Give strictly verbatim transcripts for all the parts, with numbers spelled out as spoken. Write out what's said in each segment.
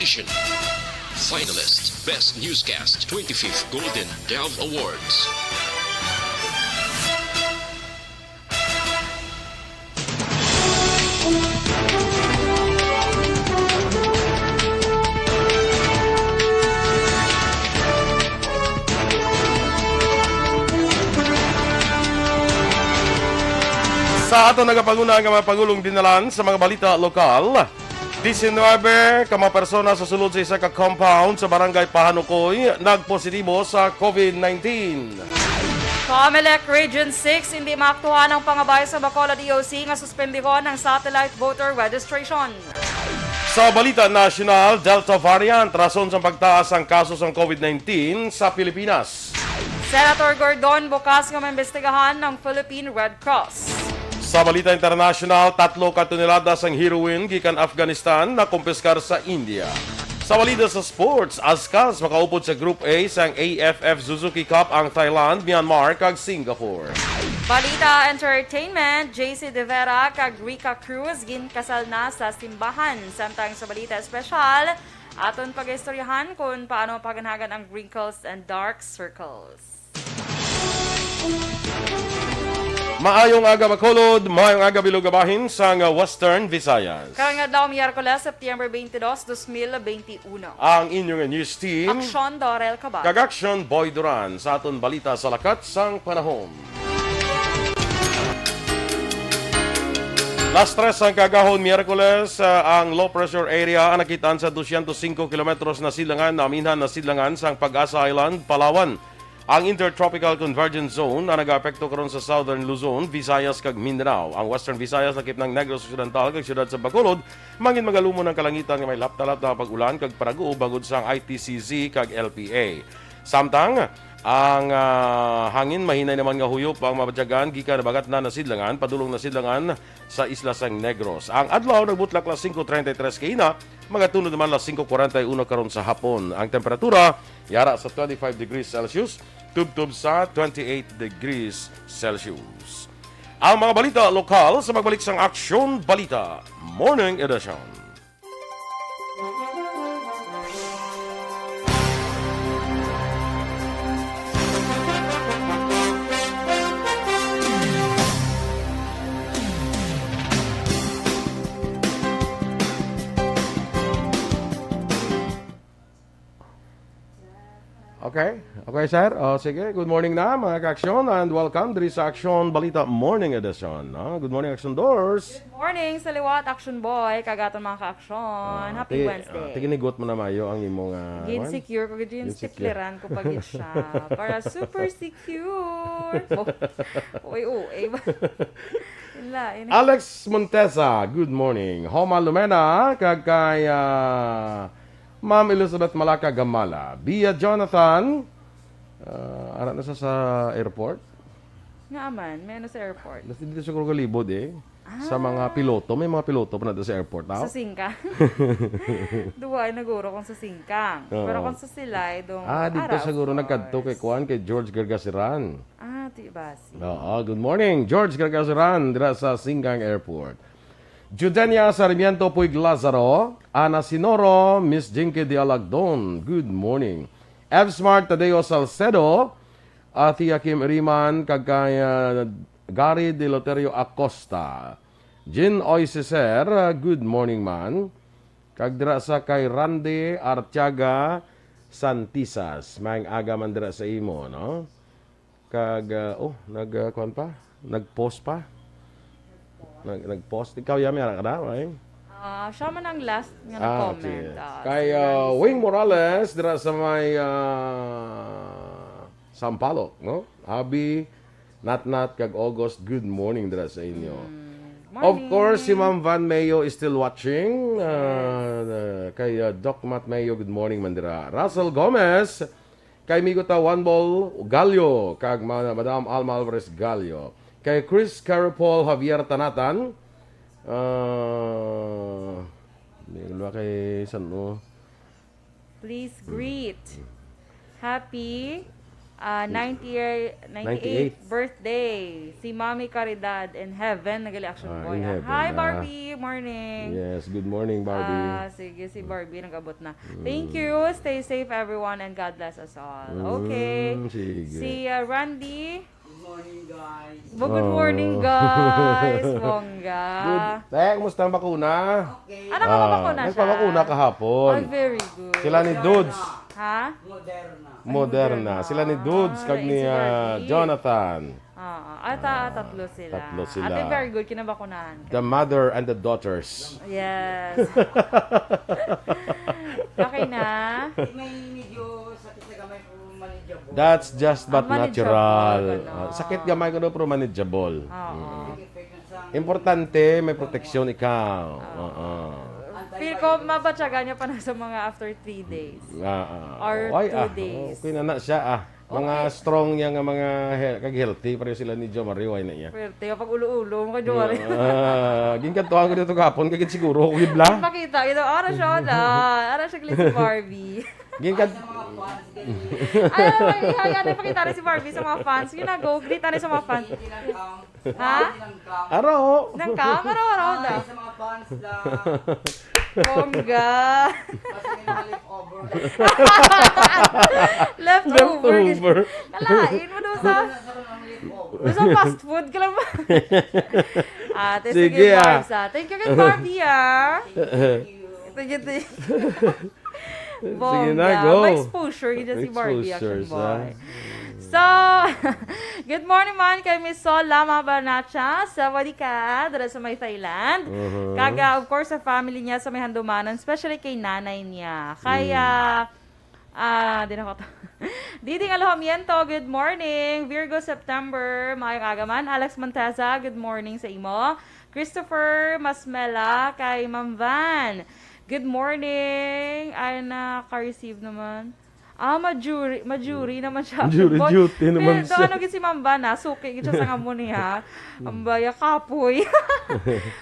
Finalist, Best Newscast, twenty-fifth Golden Dove Awards. Sa aton nagapanguna nga mga pangulong dinalan sa mga balita lokal, diecinuebe ka mga persona sa sulod sa isa ka compound sa Barangay Pahanukoy nagpositibo sa COVID nineteen. Comelec Region six, hindi maaktuhan ang pangabay sa Bacolod E O C nga suspendihon ang satellite voter registration. Sa balita nasyonal, Delta variant, rason sa pagtaas ang kaso sang COVID nineteen sa Pilipinas. Senator Gordon bukas nga maimbestigahan ng Philippine Red Cross. Sa balita internasyonal, tatlo ka tonelada sang heroin gikan Afghanistan nakumpiskar sa India. Sa balita sa sports, askas makaupod sa Group A sang A F F Suzuki Cup ang Thailand, Myanmar, kag Singapore. Balita entertainment, J C De Vera kag Rica Cruz ginkasal na sa simbahan. Samtang sa balita espesyal, aton pagaistoryahan kung paano paganhagan ang wrinkles and dark circles. Maayong aga, Bacolod. Maayong aga, bilog nga bahin sang Western Visayas. Karong adlaw, Miyerkules, September twenty-two, twenty twenty-one. Ang inyong news team, Aksyon Dorel Cabal. Kag Aksyon Boy Duran sa aton balita sa lakat sang panahon. Las tres ang kagahon, Miyerkules, ah, ang low pressure area ang nakitaan sa dosyentos singko kilometros na silangan, naminhan na silangan sang Pag-asa Island, Palawan. Ang Intertropical Convergence Zone ang nagaapekto karon sa Southern Luzon, Visayas, kag Mindanao. Ang Western Visayas, lakip na ang Negros Occidental kag siyudad sa Bacolod, mangin magalumon ang kalangitan nga may lapta-lapta nga pag-ulan kag paraguo bangod sang I T C Z kag L P A. Samtang ang, ah, hangin, mahinay naman nga huyop ang mabatyagan gikan habagatnan na sidlangan padulong na sidlangan sa isla sang Negros. Ang adlaw nagbutlak las singko treinta y tres kaina, magatunod naman las singko kwarenta y uno karon sa hapon. Ang temperatura yara sa twenty-five degrees Celsius, tubtob sa twenty-eight degrees Celsius. Ang mga balita lokal sa pagbalik sang Aksyon Balita Morning Edition. Okay. Okay, sir. Oh, sige. Good morning na, mga ka-aksyon, and welcome diri sa Aksyon Balita Morning Edition. Ah, good morning, Aksyon Dors. Good morning sa liwat, Aksyon Boy, kag aton mga ka-aksyon. Ah, Happy ti-, Wednesday. Ah, tiginigot mo na mayo ang imong, ah, Gin-secure ko, gin-secure. Ginstikleran ko pa gid siya. Para super secure. Oh, uy, uy. Wala, ini- Alex Montesa, good morning. Homa Lumena, kag kay, ah, Ma'am Elizabeth Malaka Gamala. Bia Jonathan, ah, ara na sa, sa airport? Nga man, may ano sa airport? Nasa dito siguro galibod eh. Sa mga Ah. piloto, may mga piloto pa na doon sa airport, ah? Sa Singkang? Duwa ay naguro kung sa Singkang. Oo. Pero kung sa Silay, dong Ah, dito ara, of siguro nagkadto kay course. Kuan, kay George Gargasiran. Ah, di ba? Oo, good morning, George Gargasiran, dira sa Singkang Airport. Judenia Sarmiento Puig Lazaro, Ana Sinoro, Miss Jinky de Alagdon, good morning. F Smart Tadeo Salcedo, Ate Kim Iriman, kag kay, ah, Gary De Loterio Acosta. Jean Oy Ceser, ah, good morning, man. Kag dira sa kay Randy Artiaga Santisas. Maayong aga man dira sa imo, no? Kag, ah, oh, nag, ah, kuwan pa? Nag-post pa? Nag, nag-post? Ikaw, Yami, ara ka na, ay? Ah, siya man ang last nga Ah, nag-comment. sige. Ah, Kay, si ah, Randy Wing Santisas. Morales, dira sa may, ah, Sampaloc, no? Abi, Natnat, kag August, good morning dira sa inyo. Mm. Of course, si Morning. Ma'am Van Mayo is still watching. Yes. Ah, kay, ah, Doc Matt Mayo, good morning man dira. Russell Gomez, kay Migo ta Juan Bol Gallo, kag Ma-, Madam Alma Alvarez Gallo. Kay Chris Carapol Javier Tanatan, ah, di ko na kay san-o. Please greet. Happy Ah, ninety, ninety-eight Ninety-eight. Birthday. Si Mami Caridad in heaven, nagali action Ah, boy, in ah. heaven, Hi, ah. Barbie. Morning. Yes, good morning, Barbie. Ah, sige, si Barbie nag-abot na. Thank Mm. you. Stay safe, everyone, and God bless us all. Okay. Mm, sige. Si, ah, Randy. Good morning, guys. Well, good Oh. morning, guys. Bongga. Good. Eh, kumusta ang bakuna? Okay. Ano ka Ah, bakuna siya? nagpabakuna kahapon. Ay, very good. Sila ni Dudes. Ha? Moderna. Moderna. Moderna. Sila ni Dudes, Ah, kag and ni, si ah, Barbie. Jonathan. Oo. At, ah, Ah, tatlo sila. tatlo sila. Ate, very good. Kinabakunahan ka. The mother and the daughters. Yes. Okay na? May medyo sakit sa gamay ko, manageable. That's just Ang but manageable, natural. gano'n. Ah, sakit gamay ko, no, pero manageable. Oo. Mm. Importante, may proteksyon ikaw. Oo. Oo. Feel ko, mabatyagan niya pa na sa mga after three days. Ah, ah. Or Ay, two ah, days. okay na na siya, ah. Mga Okay. strong niya nga mga he-, kag healthy, pareho sila ni Jo Mario, ay na iya. Pwerte, pag ulo-ulo, mga Jo Mario. Ah, ginkantuhan ko dito kahapon, kagid siguro, ako gibla. Pakita, ito, ara siya, ala. Ara siya, si Barbie. Ginkan- Ay, ay, ay, ay, ay, pakita rin si Barbie sa mga fans. Yun na, go, greet na rin sa mga fans. Ha? Aro. Nang ka? Maro, maro daw. Ay, sa mga fans lang. Bongga. Kasi may mga leftover. Leftover. Leftover. Kalain mo daw sa, Wala sa mga leftover. daw sa fast food ka lang ba? Ate, Sige, sige, ah. Mars, ah. Thank you kay Barbie, ah. Thank you. Thank you, thank you. Sige na, Bongga. go. May exposure, gid si Barbie, Exposure action sa boy. So, good morning man kay Miss Sol Lama Banacha sa Wadika, dira sa may Thailand. Mhm. Kag, ah, of course, sa family niya sa may Handumanan, especially kay nanay niya. Kay, Mm. ah, ah, di na ko to. Diding Alojamiento, good morning. Virgo September, maayong aga man. Alex Monteza, good morning sa imo. Christopher Masmela, kay Ma'am Van. Good morning. Ay, naka-receive naman. Ah, majuri, majuri naman siya. Majuri But, duty naman pero, siya. ano gid si Ma'am Van, ah, suki gid siya sa amo niya. Ang baya kapoy.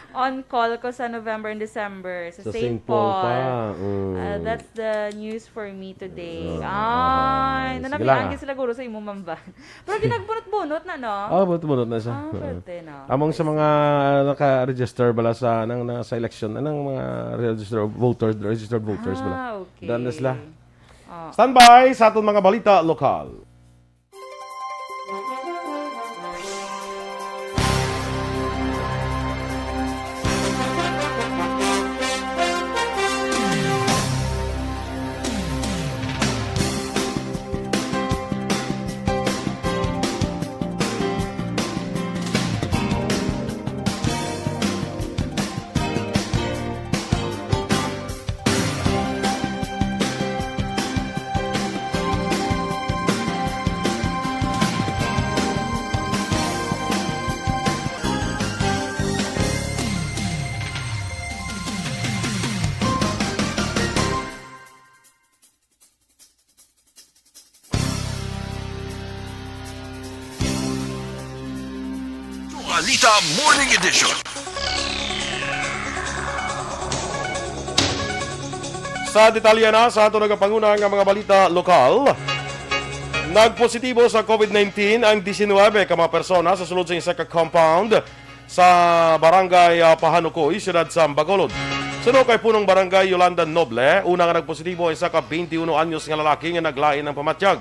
On call ko sa November and December sa Sa Saint Saint Paul Paul. pa. Mm. Ah, that's the news for me today. Ah, Ay, ah, sige nanabihan lang, ah. gid sila guro sa imo, Ma'am Van. Pero ginagbunot-bunot na, no? Ah, bunot-bunot na siya. Ah, Oo. pwerte, no? Among sa mga naka-register bala sa, nang, na, sa election, anong mga register of voters, registered voters bala? Ah, okay. Daan na sila. Oh. Standby sa aton mga balita lokal. Balita Morning Edition. Sa detalye na sa ato nagapanguna nga mga balita lokal, nagpositibo sa covid nineteen ang diecinuebe ka mga persona sa sulod sa isa ka compound sa Barangay, ah, Pahanukoy, siyudad sa Bacolod. Suno kay Punong Barangay Yolanda Noble, una nga nagpositibo ang isa ka twenty-one anyos nga lalaki nga naglain ang pamatyag.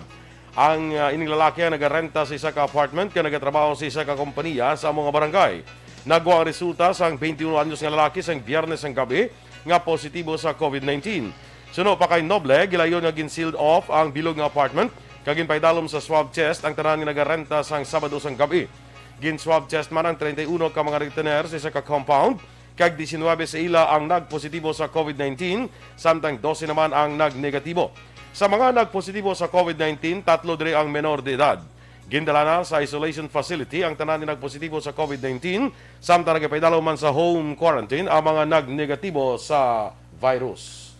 Ang, ah, ining lalaki ang nagarenta sa isa ka apartment kag nagatrabaho sa isa ka kompanya sa amo nga barangay. Nagwa ang resulta sang twenty-one anyos nga lalaki sang Biyernes sang gabi nga positibo sa covid nineteen. Suno pa kay Noble, gilayon nga gin-sealed off ang bilog nga apartment kag ginpaidalom sa swab test ang tanan nga nagarenta sang Sabado sang gabi. Gin-swab test man ang treinta y uno ka mga retainer sa isa ka compound, kag diecinuebe sa ila ang nagpositibo sa covid nineteen, samtang dose naman ang nagnegatibo. Sa mga nagpositibo sa covid nineteen, tatlo diri ang menor de edad. Gindala na sa isolation facility ang tanan nga nagpositibo sa covid nineteen, samtang nagapaidalom man sa home quarantine ang mga nagnegatibo sa virus.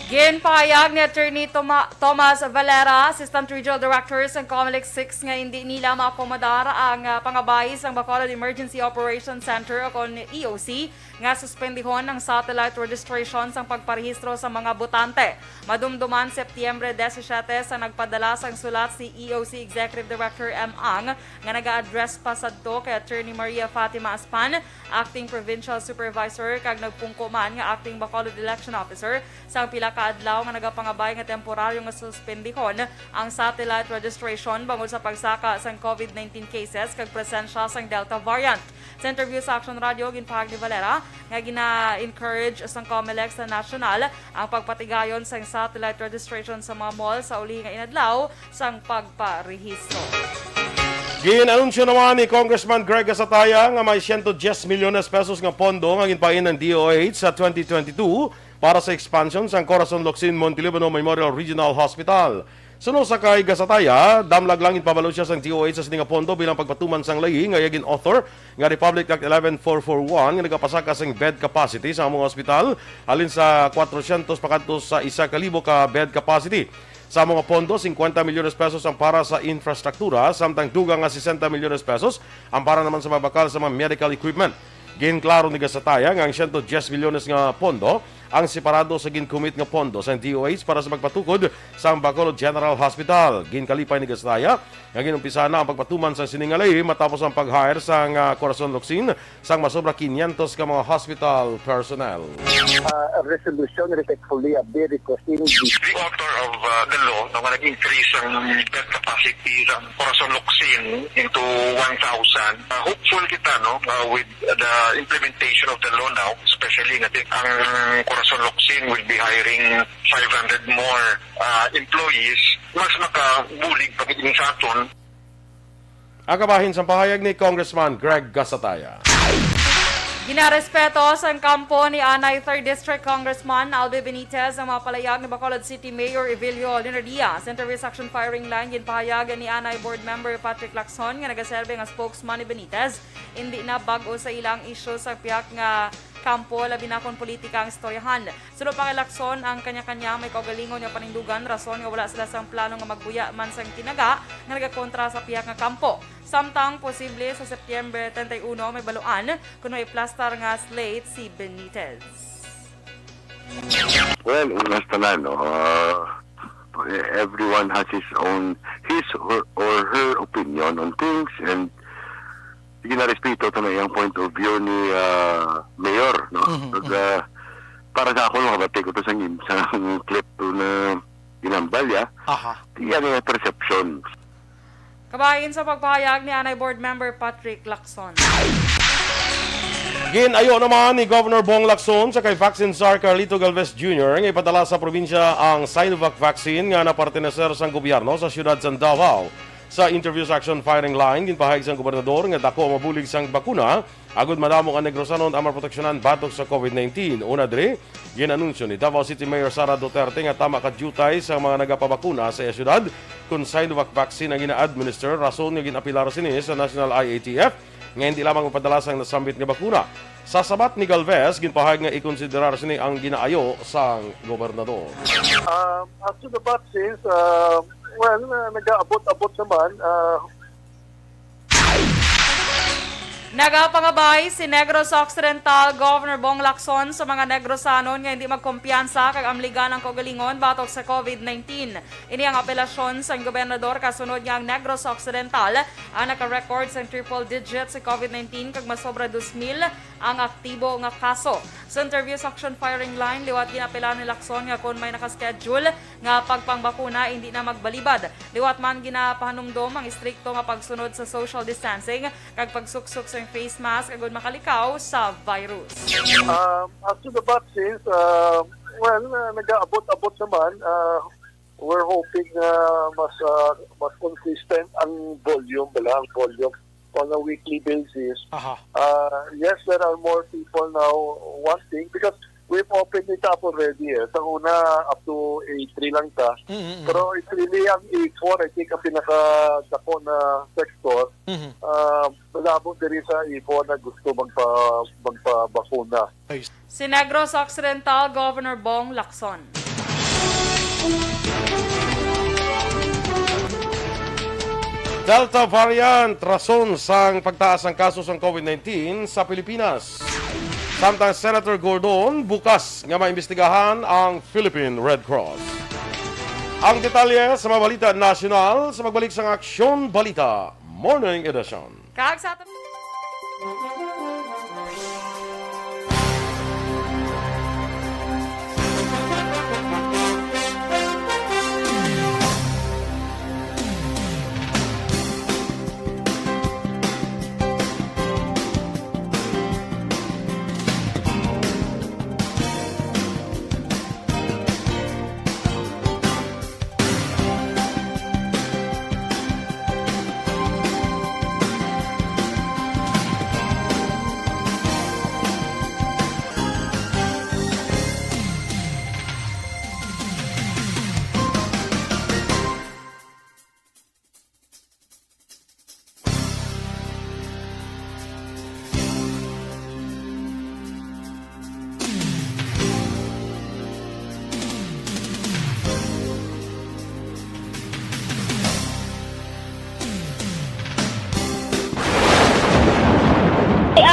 Ginpahayag ni Attorney Toma-, Thomas Valera, Assistant Regional Director sang Comelec six, nga hindi nila maakomodar ang, ah, pangabay sang Bacolod Emergency Operations Center o kon E O C nga suspendihon ang satellite registration sang pagparehistro sa mga botante. Madumduman Setyembre disisiete sa nagpadala sang sulat si E O C Executive Director M. Ang nga naga-address pa sadto kay Attorney Maria Fatima Aspan, Acting Provincial Supervisor, kag nagpungko man nga Acting Bacolod Election Officer, sang pila ka adlaw nga nagapangabay nga temporaryo nga suspendihon ang satellite registration bangod sa pagsaka sang COVID nineteen cases kag presensya sang Delta variant. Sa interview sa Action Radio, ginpahayag ni Valera nga gina-encourage sang Comelec sa national ang pagpatigayon sang satellite registration sa mga mall sa uli nga inadlaw sang pagparehistro. Gin-anunsyo naman ni Congressman Greg Gasataya nga may siyento diyes milyones pesos nga pondo nga ginpain ng D O H sa twenty twenty-two para sa expansion sang Corazon Locsin Montelibano Memorial Regional Hospital. Suno sa kay Gasataya, damlag lang ginpabalo siya sang D O H sa sini nga pondo bilang pagpatuman sang layi nga iya gin-author nga Republic Act eleven four four one nga nagapasaka sang bed capacity sa among hospital halin sa kwatrosyentos pakadto sa isa ka libo ka bed capacity. Sa mga pondo, singkwenta milyones pesos ang para sa infrastruktura, samtang dugang nga sesenta milyones pesos ang para naman sa mga bakal sa mga medical equipment. Ginklaro ni Gasataya nga ang siyento diyes milyones nga pondo ang separado sa gin-commit nga pondo sang D O H para sa pagpatukod sa Bacolod General Hospital. Ginkalipay ni Gasataya nga ginumpisahan na ang pagpatuman sa sini nga layi matapos ang pag-hire sang, ah, Corazon Locsin sang masobra kinyentos ka mga hospital personnel. Uh, a resolution, respectfully, a bill requesting the The author of, uh, the law, no, nga nag-increase ang bed capacity sa Corazon Locsin into one thousand. Uh, hopeful kita, no, uh, with the implementation of the law now, especially nga di-, ang Corazon Locsin will be hiring five hundred more, uh, employees. Mas makabulig pa gid sa aton. Ang kabahin sang pahayag ni Congressman Greg Gasataya. Ginarespeto sang kampo ni anay Third District Congressman Albi Benitez ang mga palayag ni Bacolod City Mayor Evelio Leonardia. Sa interview sa Action Firing Line, ginpahayag ni anay Board Member Patrick Lacson nga nagaserbe nga spokesman ni Benitez, hindi na bag-o sa ila ang isyu sa pihak nga kampo, labi na kon politika ang istoryahan. Suno pa kay Lacson, ang kanya-kanya may kaugalingon nga panindugan, rason nga wala sila sang plano nga magbuya man sang tinaga nga nagakontra sa pihak nga kampo. Samtang posible sa Septyembre treinta y uno may baluan kon may iplastar nga slate si Benitez. Well, una sa tanan, no, uh, everyone has his own, his or, or her opinion on things, and ginarespeto ta na iyang point of view ni, ah, Mayor, no? Mhm, Kag, mhm. Ah, para sa ako, makabati ko to sa ngin-, sa clip to na ginambal, ya. Aha. Iya nga perception. Kabahin sa pagpahayag ni anay Board Member Patrick Lacson. Gin-ayo naman ni Governor Bong Lacson sa kay Vaccine Czar Carlito Galvez Junior nga ipadala sa probinsya ang Sinovac vaccine nga napartineser sang gobyerno sa siyudad sang Davao. Sa interview sa Action Firing Line, ginpahayag sang gobernador nga daku ang mabulig sang bakuna agud madamo nga Negrosanon ang maproteksyonan batok sa COVID nineteen. Una diri, gin-anunsyo ni Davao City Mayor Sara Duterte nga tama ka diutay sa mga nagapabakuna sa iya siyudad kon Sinovac vaccine ang gina-administer, rason nga gin-apelar sini sa National I A T F nga hindi lamang mapadala sang nasambit nga bakuna. Sa sabat ni Galvez, ginpahayag nga ikonsiderar sini ang ginaayo sang gobernador. Um, as to the vaccines, uh, well, uh, nagaabot-abot naman. Uh, Nagapangabay si Negros Occidental Governor Bong Lacson sa mga Negrosanon nga hindi magkumpiyansa kag amligan ang kaugalingon batok sa COVID nineteen. Ini ang apelasyon sang gobernador kasunod nga ang Negros Occidental ang naka-record sang triple digit sa COVID nineteen kag masobra dos mil ang aktibo nga kaso. Sa interview sa Action Firing Line, liwat ginapelar ni Lacson nga kon may naka-schedule nga pagpangbakuna, hindi na magbalibad. Liwat man ginapahanumdom ang istrikto nga pagsunod sa social distancing kag pagsuksok sa face mask agud makalikaw sa virus. Um, as to the vaccines, uh, well, uh, nagaabot-abot naman. Uh, we're hoping na mas, uh, mas consistent ang volume, bala, ang volume on a weekly basis. Aha. Uh, yes, there are more people now wanting because we've opened it up already, eh. Sa una, up to A three lang ta. Mm, mm, mm. Pero it's really ang A four, I think, ang pinakadako na sector. Mhm. Uh, malabo diri sa A four na gusto magpa-, magpabakuna. Ay, Si Negros Occidental Governor Bong Lacson. Delta variant, rason sang pagtaas sang kaso sang COVID nineteen sa Pilipinas. Samtang Senator Gordon, bukas nga maimbestigahan ang Philippine Red Cross. Ang detalye sa mga balita nasyonal sa pagbalik sang Aksyon Balita Morning Edition. Kag sa aton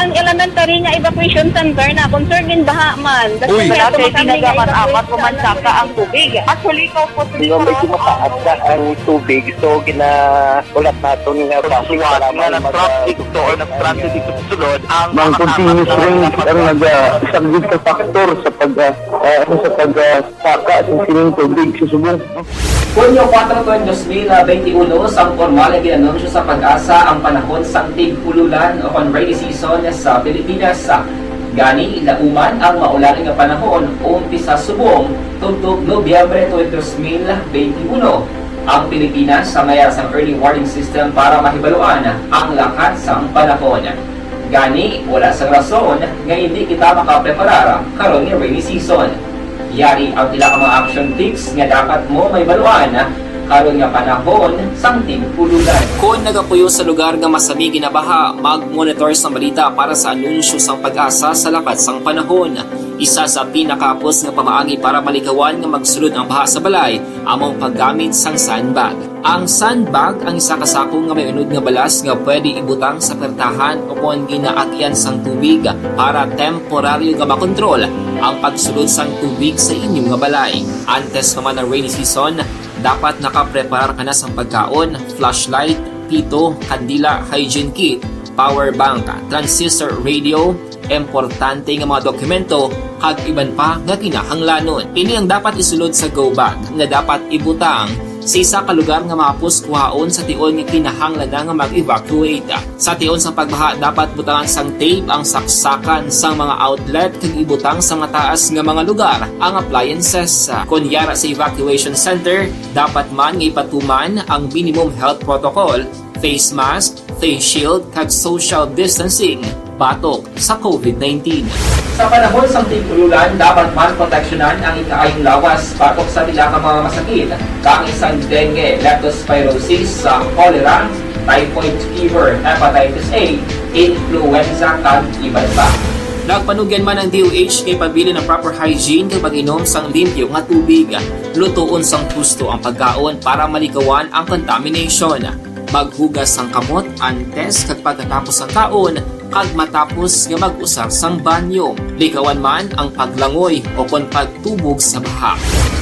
Ang elementary nga evacuation center na concern din baha man. Uy. Wala kay ginagaman-amat ko man saka ang tubig. Actually, ko po. Medyo mataas na ang tubig, so gina- Ulat naton nga traffic nga nag-traffic to or nag-transit dito sa sulod ang Mang continuous rain ang nagasaglit sa factor sa pag, ah, ah, ano, sa pag, ah, saka sa sining tubig sa subong. Hunyo kuwatro, dos mil bente uno, sang pormal nga ginanunsyo sa PAGASA ang panahon sang tig-ululan o kon rainy season sa Pilipinas. Gani, lauman ang maulan nga panahon, umpisa subong tubtob Nobyembre tuig dos mil bente uno. Ang Pilipinas sa mayar sang early warning system para mahibaluan ang lakat sang panahon. Gani, wala sang rason nga hindi kita makapreparar karon nga rainy season. Yari ang pila ka mga action tips nga dapat mo mahibaluan karon nga panahon sang tig-ululan. Kon nagapuyo sa lugar nga masami ginabaha, mag-monitor sang balita para sa anunsyo sang PAGASA sa lakat sang panahon. Isa sa pinakahapos nga pamaagi para malikawan nga magsulod ang baha sa balay amo ang paggamit sang sandbag. Ang sandbag ang isa ka sako nga may unod nga balas nga pwede ibutang sa pertahan o kon ginaagyan sang tubig para temporaryo nga makontrol ang pagsulod sang tubig sa inyo nga balay. Antes pa man ang rainy season, dapat nakapreparar ka na sang pagkaon, flashlight, pito, kandila, hygiene kit, power bank, transistor radio, importante nga mga dokumento, kag iban pa nga kinahanglanon. Ini ang dapat isulod sa go bag nga dapat ibutang sa isa ka lugar nga mahapos kuhaon sa tion nga kinahanglan na nga mag-evacuate. Sa tion sang pagbaha, dapat butangan sang tape ang saksakan sang mga outlet kag ibutang sa mataas nga mga lugar ang appliances. Kon yara sa evacuation center, dapat man nga ipatuman ang minimum health protocol, face mask, face shield, kag social distancing batok sa COVID nineteen. Sa panahon sang tig-ululan, dapat man proteksyonan ang ikaayong lawas batok sa pila ka mga masakit, kaangay sang dengue, leptospirosis, sa cholera, typhoid fever, hepatitis A, influenza, kag iban pa. Nagpanugyan man ang D O H nga ipabilin ang proper hygiene kag pag-inom sang limpyo nga tubig. Lutoon sang husto ang pagkaon para malikawan ang contamination. Maghugas sang kamot antes kag pagkatapos sang kaon, kag matapos nga mag-usar sang banyo. Likawan man ang paglangoy o kon pagtubog sa baha.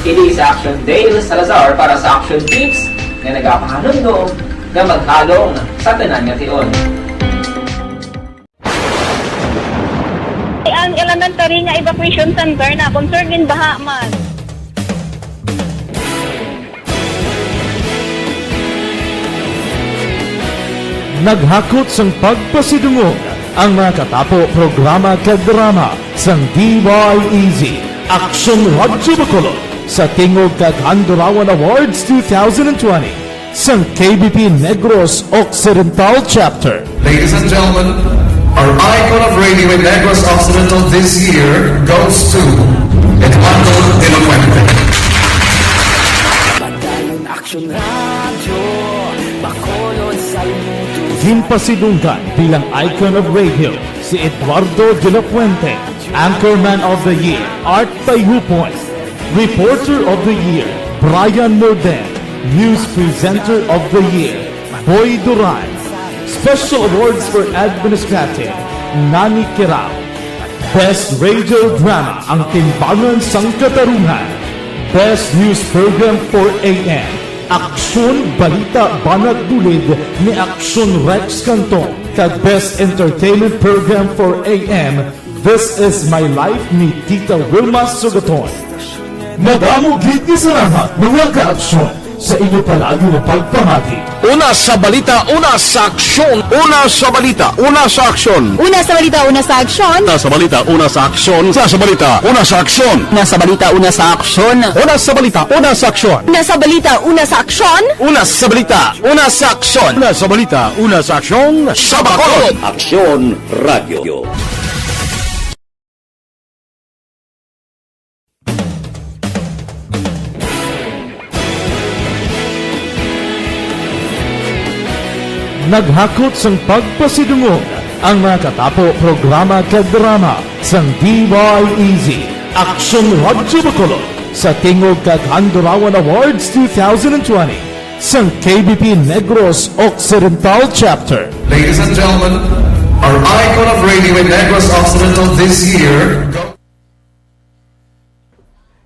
Kini sa Action Dale Salazar para sa Action Tips nga nagapahanumdom nga maghalong sa tanan nga tion. Ang elementary nga evacuation center na concern din baha man. Naghakot sang pagpasidungog ang mga katapo, programa kag drama sang D Y E Z Action Radyo Bacolod sa tingog kag Handurawan Awards two thousand twenty sang K B P Negros Occidental Chapter. Ladies and gentlemen, our icon of radio in Negros Occidental this year goes to Eduardo de la Fuente. Padayon Action Radio, Bacolod, Salmuto. Ginpasidunggan bilang icon of radio si Eduardo de la Fuente, Anchorman of the Year, Art Tayhupoy, Reporter of the Year, Brian Morden, News Presenter of the Year, Boy Duran. Special Awards for Administrative, Nani Kirao. Best Radio Drama, Ang Timbangan sang Katarungan. Best News Program four A M, Aksyon, Balita, Banat, Bulid ni Aksyon Rex Canton. Kag Best Entertainment Program four A M, This Is My Life ni Tita Wilma Sugaton. Madamo gid nga salamat, mga ka-aksyon, sa inyo palagi nga pagpamati. Una sa balita, una sa aksyon. Una sa balita, una sa aksyon. Una sa balita, una sa aksyon. Una sa balita, una sa aksyon. Una sa balita, una sa aksyon. Una sa balita, una sa aksyon. Una sa balita, una sa aksyon. Una sa balita, una sa aksyon. Una sa balita, una sa aksyon. Una sa balita, una sa aksyon. Sa Bacolod. Aksyon Radio. Naghakot sang pagpasidungog ang mga katapo, programa kag drama sang D Y E Z, Aksyon Radyo Bacolod, sa Tingog kag Handurawan Awards two thousand twenty sang K B P Negros Occidental Chapter. Ladies and gentlemen, our icon of radio in Negros Occidental this year.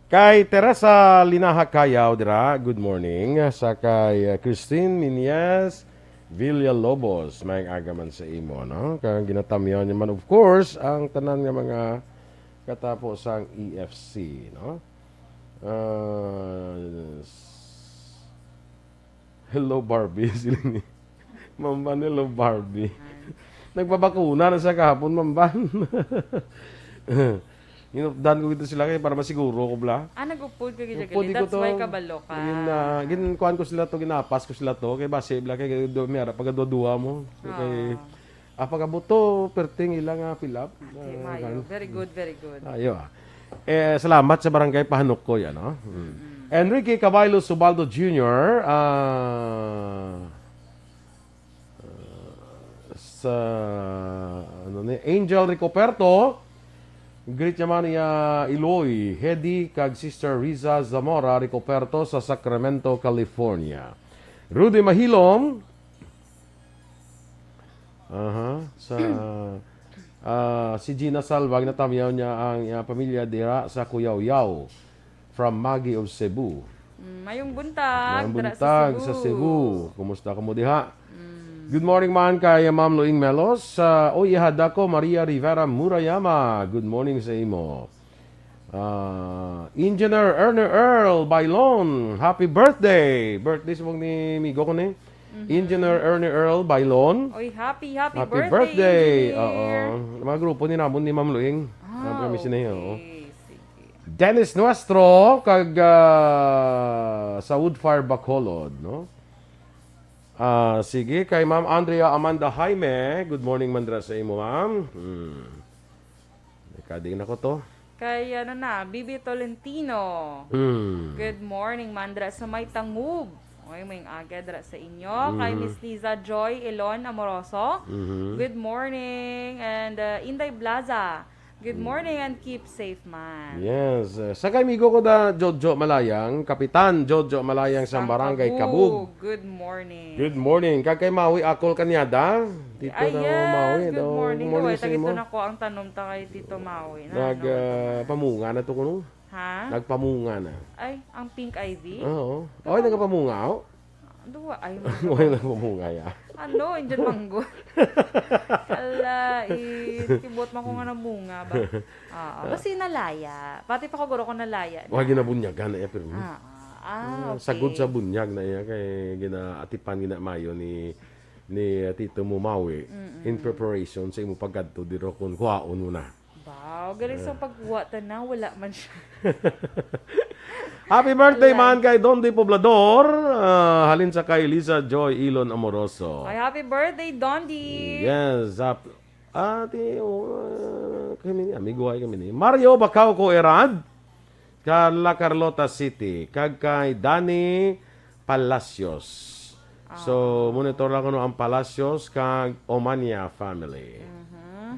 Kay Teresa Linaha Cayaw dira, good morning. Sa kay, uh, Christine Miñez Villalobos, may aga man sa imo, no? Kang ginatamyaw niya man, of course, ang tanan nga mga katapo sang E F C, no? Uh, s- Hello, Barbie, sila ni Ma'am Van, hello, Barbie. Nagpabakuna na siya kahapon, Ma'am Van. Ginupdan ko gito sila kay para masiguro ko bla. Ah, nag-upod ka gid Upod gali. Ko That's to. Why kabalo ka. Gin, ah, ginkuan ko sila to, ginapas ko sila to kay basi bla kay do mi ara pagkadua-dua mo. Kay Ah. Ah, pag-abot to, perting ila nga fill up. Okay, Ah, mayo. Kan. Very good, very good. Ayo, ah. Eh, salamat sa Barangay Pahanukkoy, ano? Mm. Mm-mm. Enrique Caballo Subaldo Junior, ah, ah, sa, ano ni, Angel Ricoperto, greet naman niya Iloy, Hedi, kag Sister Riza Zamora Ricoperto sa Sacramento, California. Rudy Mahilom, Aha. Sa, ah, si Gina Salva, natamyaw niya ang iyang pamilya dira sa Cuyao-Yao, from Maggie of Cebu. Mm, mayong buntag, Mayong dira buntag sa sa Cebu. Cebu. Kumusta kamo diha? Mm. Good morning man kay Ma'am Luing Melos. Sa, oy, ihada ko, Maria Rivera Murayama. Good morning sa imo. Ah, Engineer Ernie Earl Bailon, happy birthday! Birthday subong ni migo ko ni. Mhm. Engineer Ernie Earl Bailon. Oy, happy, happy Happy birthday, birthday! Engineer! Oo. Mga grupo ni namon ni Ma'am Luing. Ah, Ang kami sini, oo. okay. Sige. Dennis Nuestro, kag, ah, sa Woodfire Bacolod, no? Ah, sige, kay Ma'am Andrea Amanda Jaime. Good morning, mandra sa imo, ma'am. Hmm. Kading na ko to. Kay, ano na, Bibi Tolentino. Hmm. Good morning, mandra sa may Tangub. Oy, may aga dra sa inyo. Kay Mhm. Miss Liza Joy Elon Amoroso. Mhm. Good morning. And, uh, Inday Blaza. Good Mm. morning and keep safe, man. Yes. Uh, sa kay migo ko da, Jojo Malayang, Kapitan Jojo Malayang sa Sang Barangay Kabug. Kabug. Good morning. Good morning. Kag kay Maui Akol Kanyada. Tito Ay, na yes. Maui, Good daw, morning. good morning Uy, sa tagito imo. na ko ang tanom ta kay Tito Maui. Na, Nag, ano, ah, ano? pamunga na to kuno. Ha? Nagpamunga na. Ay, ang pink ivy? Oo. Ito Oy, ang nagpamunga, oh. Duwa, ay, Wala nagpamunga, ya. Ano, Indian mango? Ala, eh, kibot man ko nga namunga ba? Ah, basi nalaya. Pati pa ko guro ko nalaya na. Wa ginabunyagan na iya, pero, hmm. Ah, ah, ah, Ah, okay. sagod sa bunyag na iya kay ginaatipan gina mayo ni, ni, uh, Tito Mumawi Mm-mm. in preparation sa imo pagkadto diro kung kuhaon mo na. Wow, galing sa Ah. pagkuha, tanaw, wala man siya. Happy birthday Wala. man kay Don Di Poblador, ah, halin sa kay Lisa Joy Ilon Amoroso. Ay, happy birthday, Don Di! Yes, hap-, ate, oh, ah, kami ni, amigo ay kami ni. Mario Bacauco Erad, Carla Carlota City, kag kay Danny Palacios. So, Ah. monitor lang kuno ang Palacios kag Omania family. Mhm.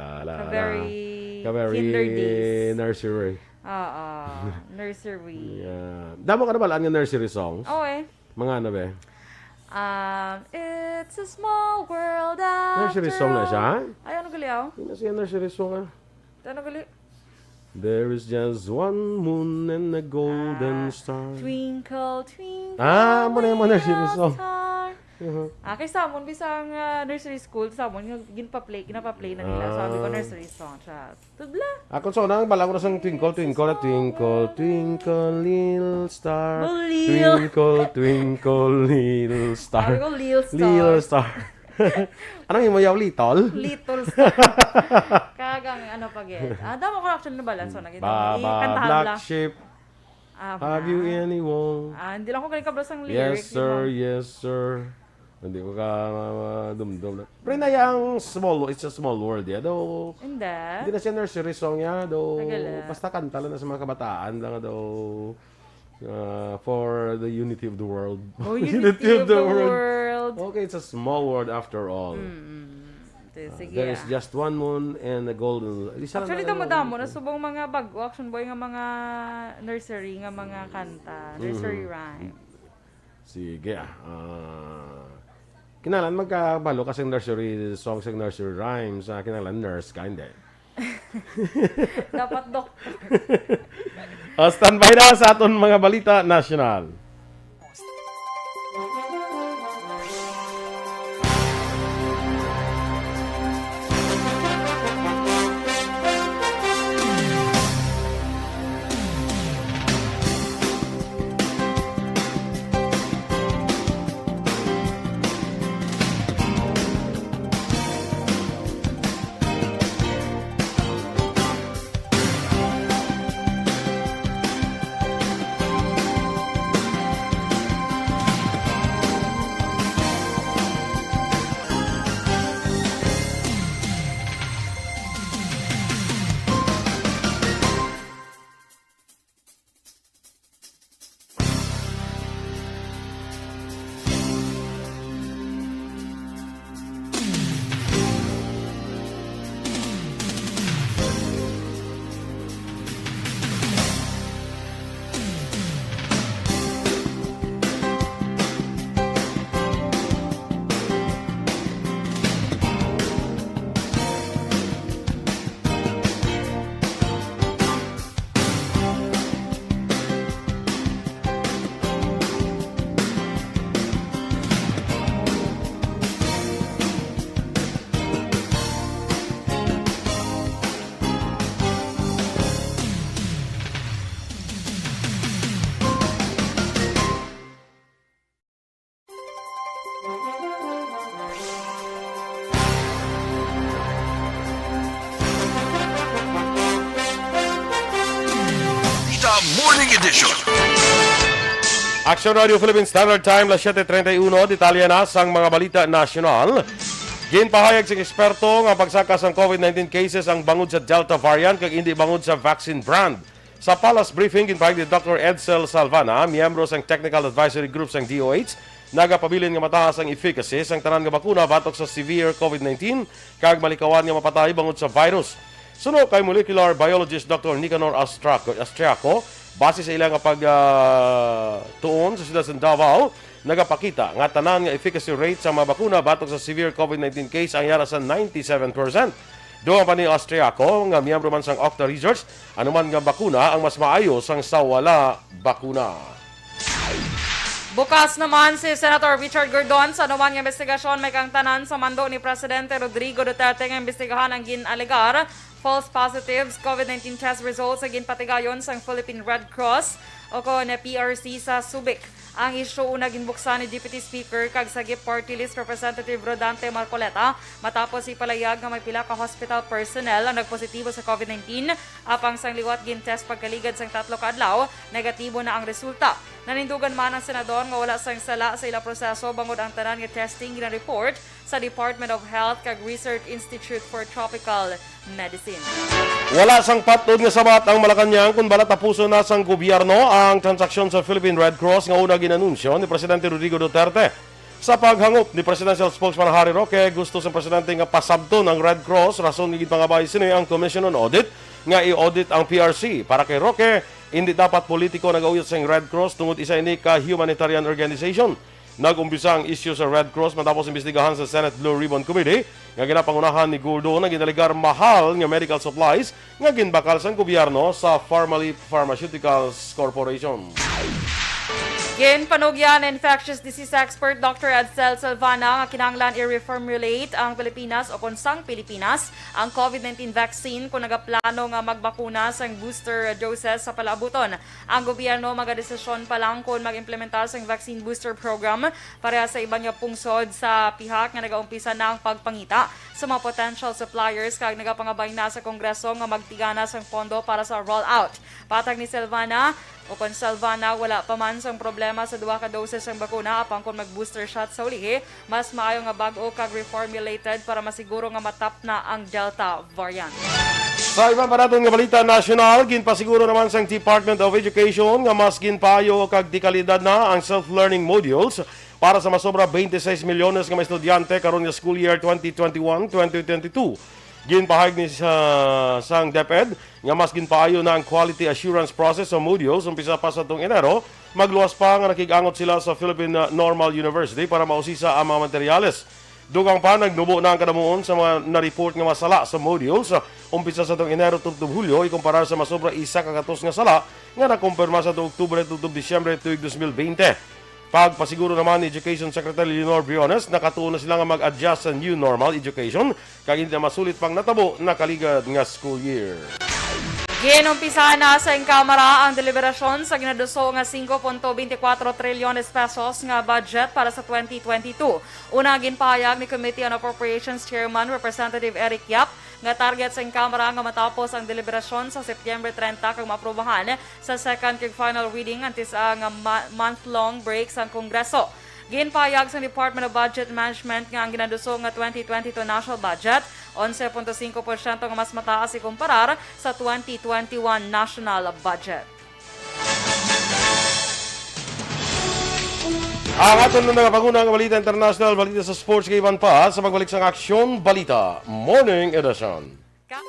la, la, Ka la. very Ka very kinder days. nursery. Oo, nursery. Yeah. Damo ka na ba nga nursery songs? Oo eh. Mga ano, be? Um, it's a small world after Nursery song na siya? all. Ay, ano gali, oh? Yun na siya, nursery song, ah. Ano gali? There is just one moon and a golden Ah, star. Twinkle, twinkle, Ah, mo na yung mga nursery little song. star. Uh-huh. Ah, kay sa amon, bisang, ah, nursery school, sa amon, yung ginpa-play, ginapa-play na nila. So, sabi ko, Ah. nursery song siya. Tudla. Ako sa unang bala ko na sang Twinkle, Twinkle, Twinkle, Twinkle, Little Star. Balil. Twinkle, Twinkle, Little Star. Sabi ko, Lil Star. Lil Star. Anong imo yaw, Little? Little Star. Kagang ano pa gid. Ah, damo ko actually na balance. So, nakita mo, Baba, eh, kantahan Black lang. Sheep. Ah, Have you wala. anyone? Ah, hindi lang ko galing kabalo sang Yes, lyrics, di sir. ba? Yes, sir. Hindi ko ka ma- dumdum na. Pero na yung small, it's a small world, ya, though. Hindi. Hindi na siya nursery song, ya, though. Tagal, ah. Basta kanta lang na sa mga kabataan lang, though. Ah, for the unity of the world. Oh, unity of the world. Okay, it's a small world after all. Mm, mm. Sige, Ah, there is ah. just one moon and a golden. Isa lang Actually, na damo-damo na lang. subong mga bag-o, Action Boy, nga mga nursery, nga mga kanta, nursery Mhm. rhyme. Sige, ah. Ah, kinahanglan magkabalo ka sa nursery songs, sa nursery rhymes. Ah, kinahanglan nurse ka, hindi. Dapat doktor. Ah, standby na sa aton mga balita nasyonal. Ita Morning Edition. Action Radio Philippine Standard Time, las siete treinta y uno. Detalye na sang mga balita nasyonal. Ginpahayag sang eksperto nga pagsaka sang covid nineteen cases ang bangod sa Delta variant kag indi bangod sa vaccine brand. Sa Palace Briefing, ginpahayag ni Doctor Edsel Salvana, miyembro sang Technical Advisory Group sang D O H, nagapabilin nga mataas ang efficacy sang tanan nga bakuna batok sa severe covid nineteen kag malikawan nga mapatay bangod sa virus. Suno kay molecular biologist Doctor Nicanor Astraco, Astriaco, base sa ila nga pag, ah, tuon sa siyudad sa Davao, nagapakita nga tanan nga efficacy rate sa mga bakuna batok sa severe covid nineteen case ang yara sa ninety-seven percent. Dugang pa ni Astriaco, nga miyembro man sang Octa Research, anuman nga bakuna ang mas maayo sang sa wala bakuna. Bukas naman si Senator Richard Gordon sa anuman nga investigasyon, may kaangtanan sa mando ni Presidente Rodrigo Duterte nga imbestigahan ang gin-alegar false positives COVID nineteen test results sa ginpatigayon sang Philippine Red Cross o kon P R C sa Subic. Ang isyu una ginbuksan ni Deputy Speaker kag Sagip Party List Representative Rodante Marcoleta matapos ipalayag nga may pila ka hospital personnel ang nagpositibo sa COVID nineteen, apang sang liwat gin-test pagkaligad sang tatlo ka adlaw, negatibo na ang resulta. Nanindugan man ang senador nga wala sang sala sa ila proseso bangod ang tanan nga testing gina-report sa Department of Health kag Research Institute for Tropical Medicine. Wala sang patnod nga sabat ang Malacañang kon bala tapuson na sang gobyerno ang transaksyon sa Philippine Red Cross nga una gin-anunsyo ni Presidente Rodrigo Duterte. Sa paghangop ni Presidential Spokesman Harry Roque, gusto sang presidente nga pasabton ang Red Cross, rason nga ginpangabay sini ang Commission on Audit nga i-audit ang P R C. Para kay Roque, indi dapat politiko nagauyot sang Red Cross tungod isa ini ka humanitarian organization. Nag-umpisa ang isyu sa Red Cross matapos imbestigahan sa Senate Blue Ribbon Committee nga ginapangunahan ni Gordon ang ginalegar mahal nga medical supplies nga ginbakal sang gobyerno sa Farmaleaf Pharmaceuticals Corporation. Ginpanugyan ni infectious disease expert Doctor Edsel Salvana nga kinahanglan i-reformulate ang Pilipinas o kon sang Pilipinas ang COVID nineteen vaccine kung nagaplano nga magbakuna sang booster doses sa palaabuton. Ang gobyerno magadesisyon pa lang kon mag-implementar sang vaccine booster program pareha sa iban nga pungsod sa pihak nga nagaumpisa na ang pagpangita sa mga potential suppliers kag nagapangabay na sa Kongreso nga magtigana sang pondo para sa rollout. Patag ni Silvana, o kon Silvana, wala pa man sang problema sa duha ka doses sang bakuna, apang kon mag-booster shot sa ulihi, mas maayo nga bag-o kag reformulated para masiguro nga matap na ang Delta variant. Sa iban pa naton nga balita nasyonal, ginpasiguro naman sang Department of Education nga mas ginpaayo kag dekalidad na ang self-learning modules para sa masobra twenty-six milyones nga mga estudyante karon nga school year twenty twenty-one, twenty twenty-two. Ginpahayag ni sa, sang DepEd nga mas ginpaayo na ang quality assurance process sa modules umpisa pa sa tong Enero, magluwas pa nga nakig-angot sila sa Philippine Normal University para mausisa ang mga materyales. Dugang pa, nagnubo na ang kadamuon sa mga na-report nga mga sala sa modules, umpisa sa tong Enero tubtob Hulyo, ikumparar sa masobra isa ka gatos nga sala nga nakumpirma sa tuong Oktubre tubtob Disyembre tuig dos mil bente. Pagpasiguro naman ni Education Secretary Leonor Briones, nakatuon na sila nga mag-adjust sa new normal education kag hindi na masulit pang natabo nakaligad nga school year. Ginumpisahan na sa Kamara ang deliberasyon sa ginaduso nga singko punto binte kwatro trilyones pesos nga budget para sa twenty twenty-two. Una, ginpahayag ni Committee on Appropriations Chairman Representative Eric Yap nga target sang Kamara nga matapos ang deliberasyon sa Septyembre treinta kag maaprubahan sa second kag final reading antes ang ma-, month-long break sang Kongreso. Ginpahayag sang Department of Budget Management nga ang ginaduso nga twenty twenty-two national budget, onse punto singko porsyento nga mas mataas ikumparar sa twenty twenty-one national budget. Ang aton na nagapanguna nga balita international, balita sa sports kay Ivan pa sa pagbalik sang Aksyon Balita Morning Edition. Ka-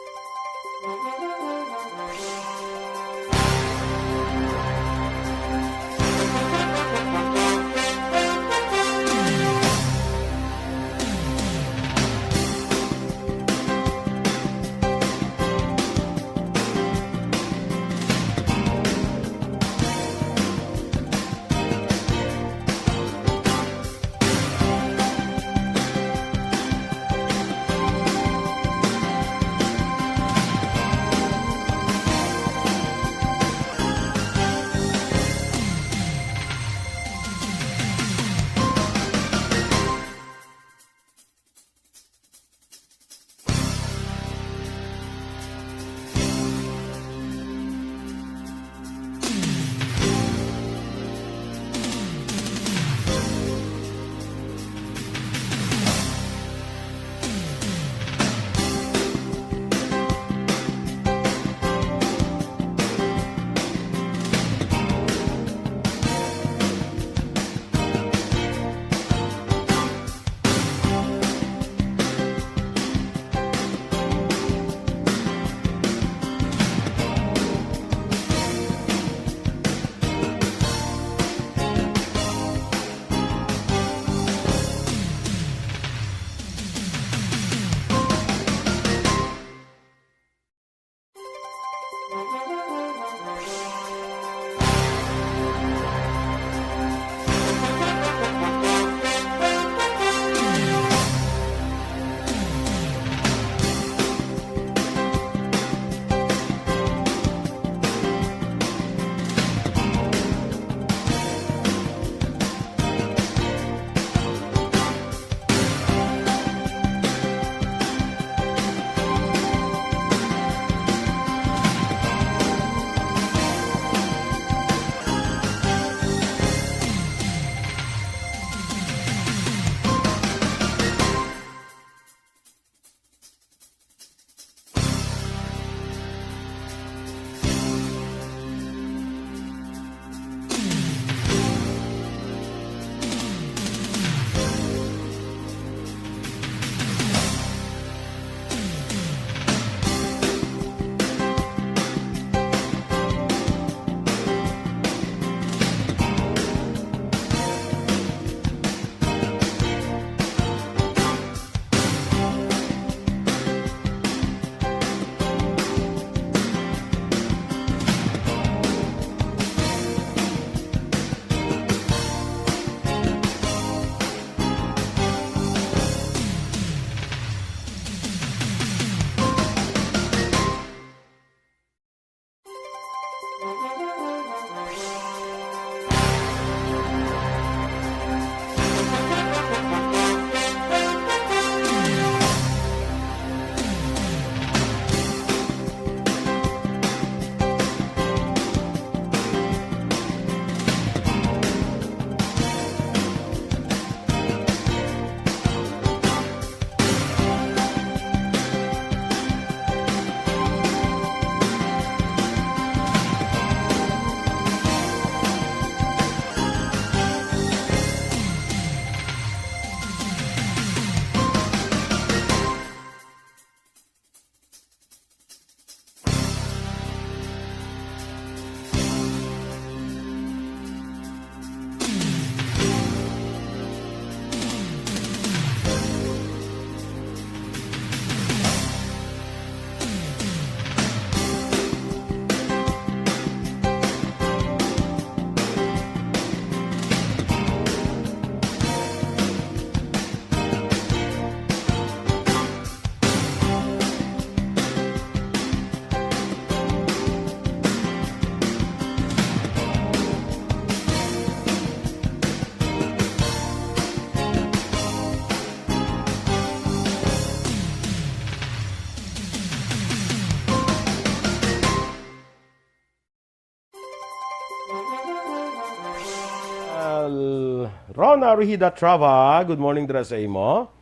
Al-, Rona Rihida Trava, good morning dira sa imo.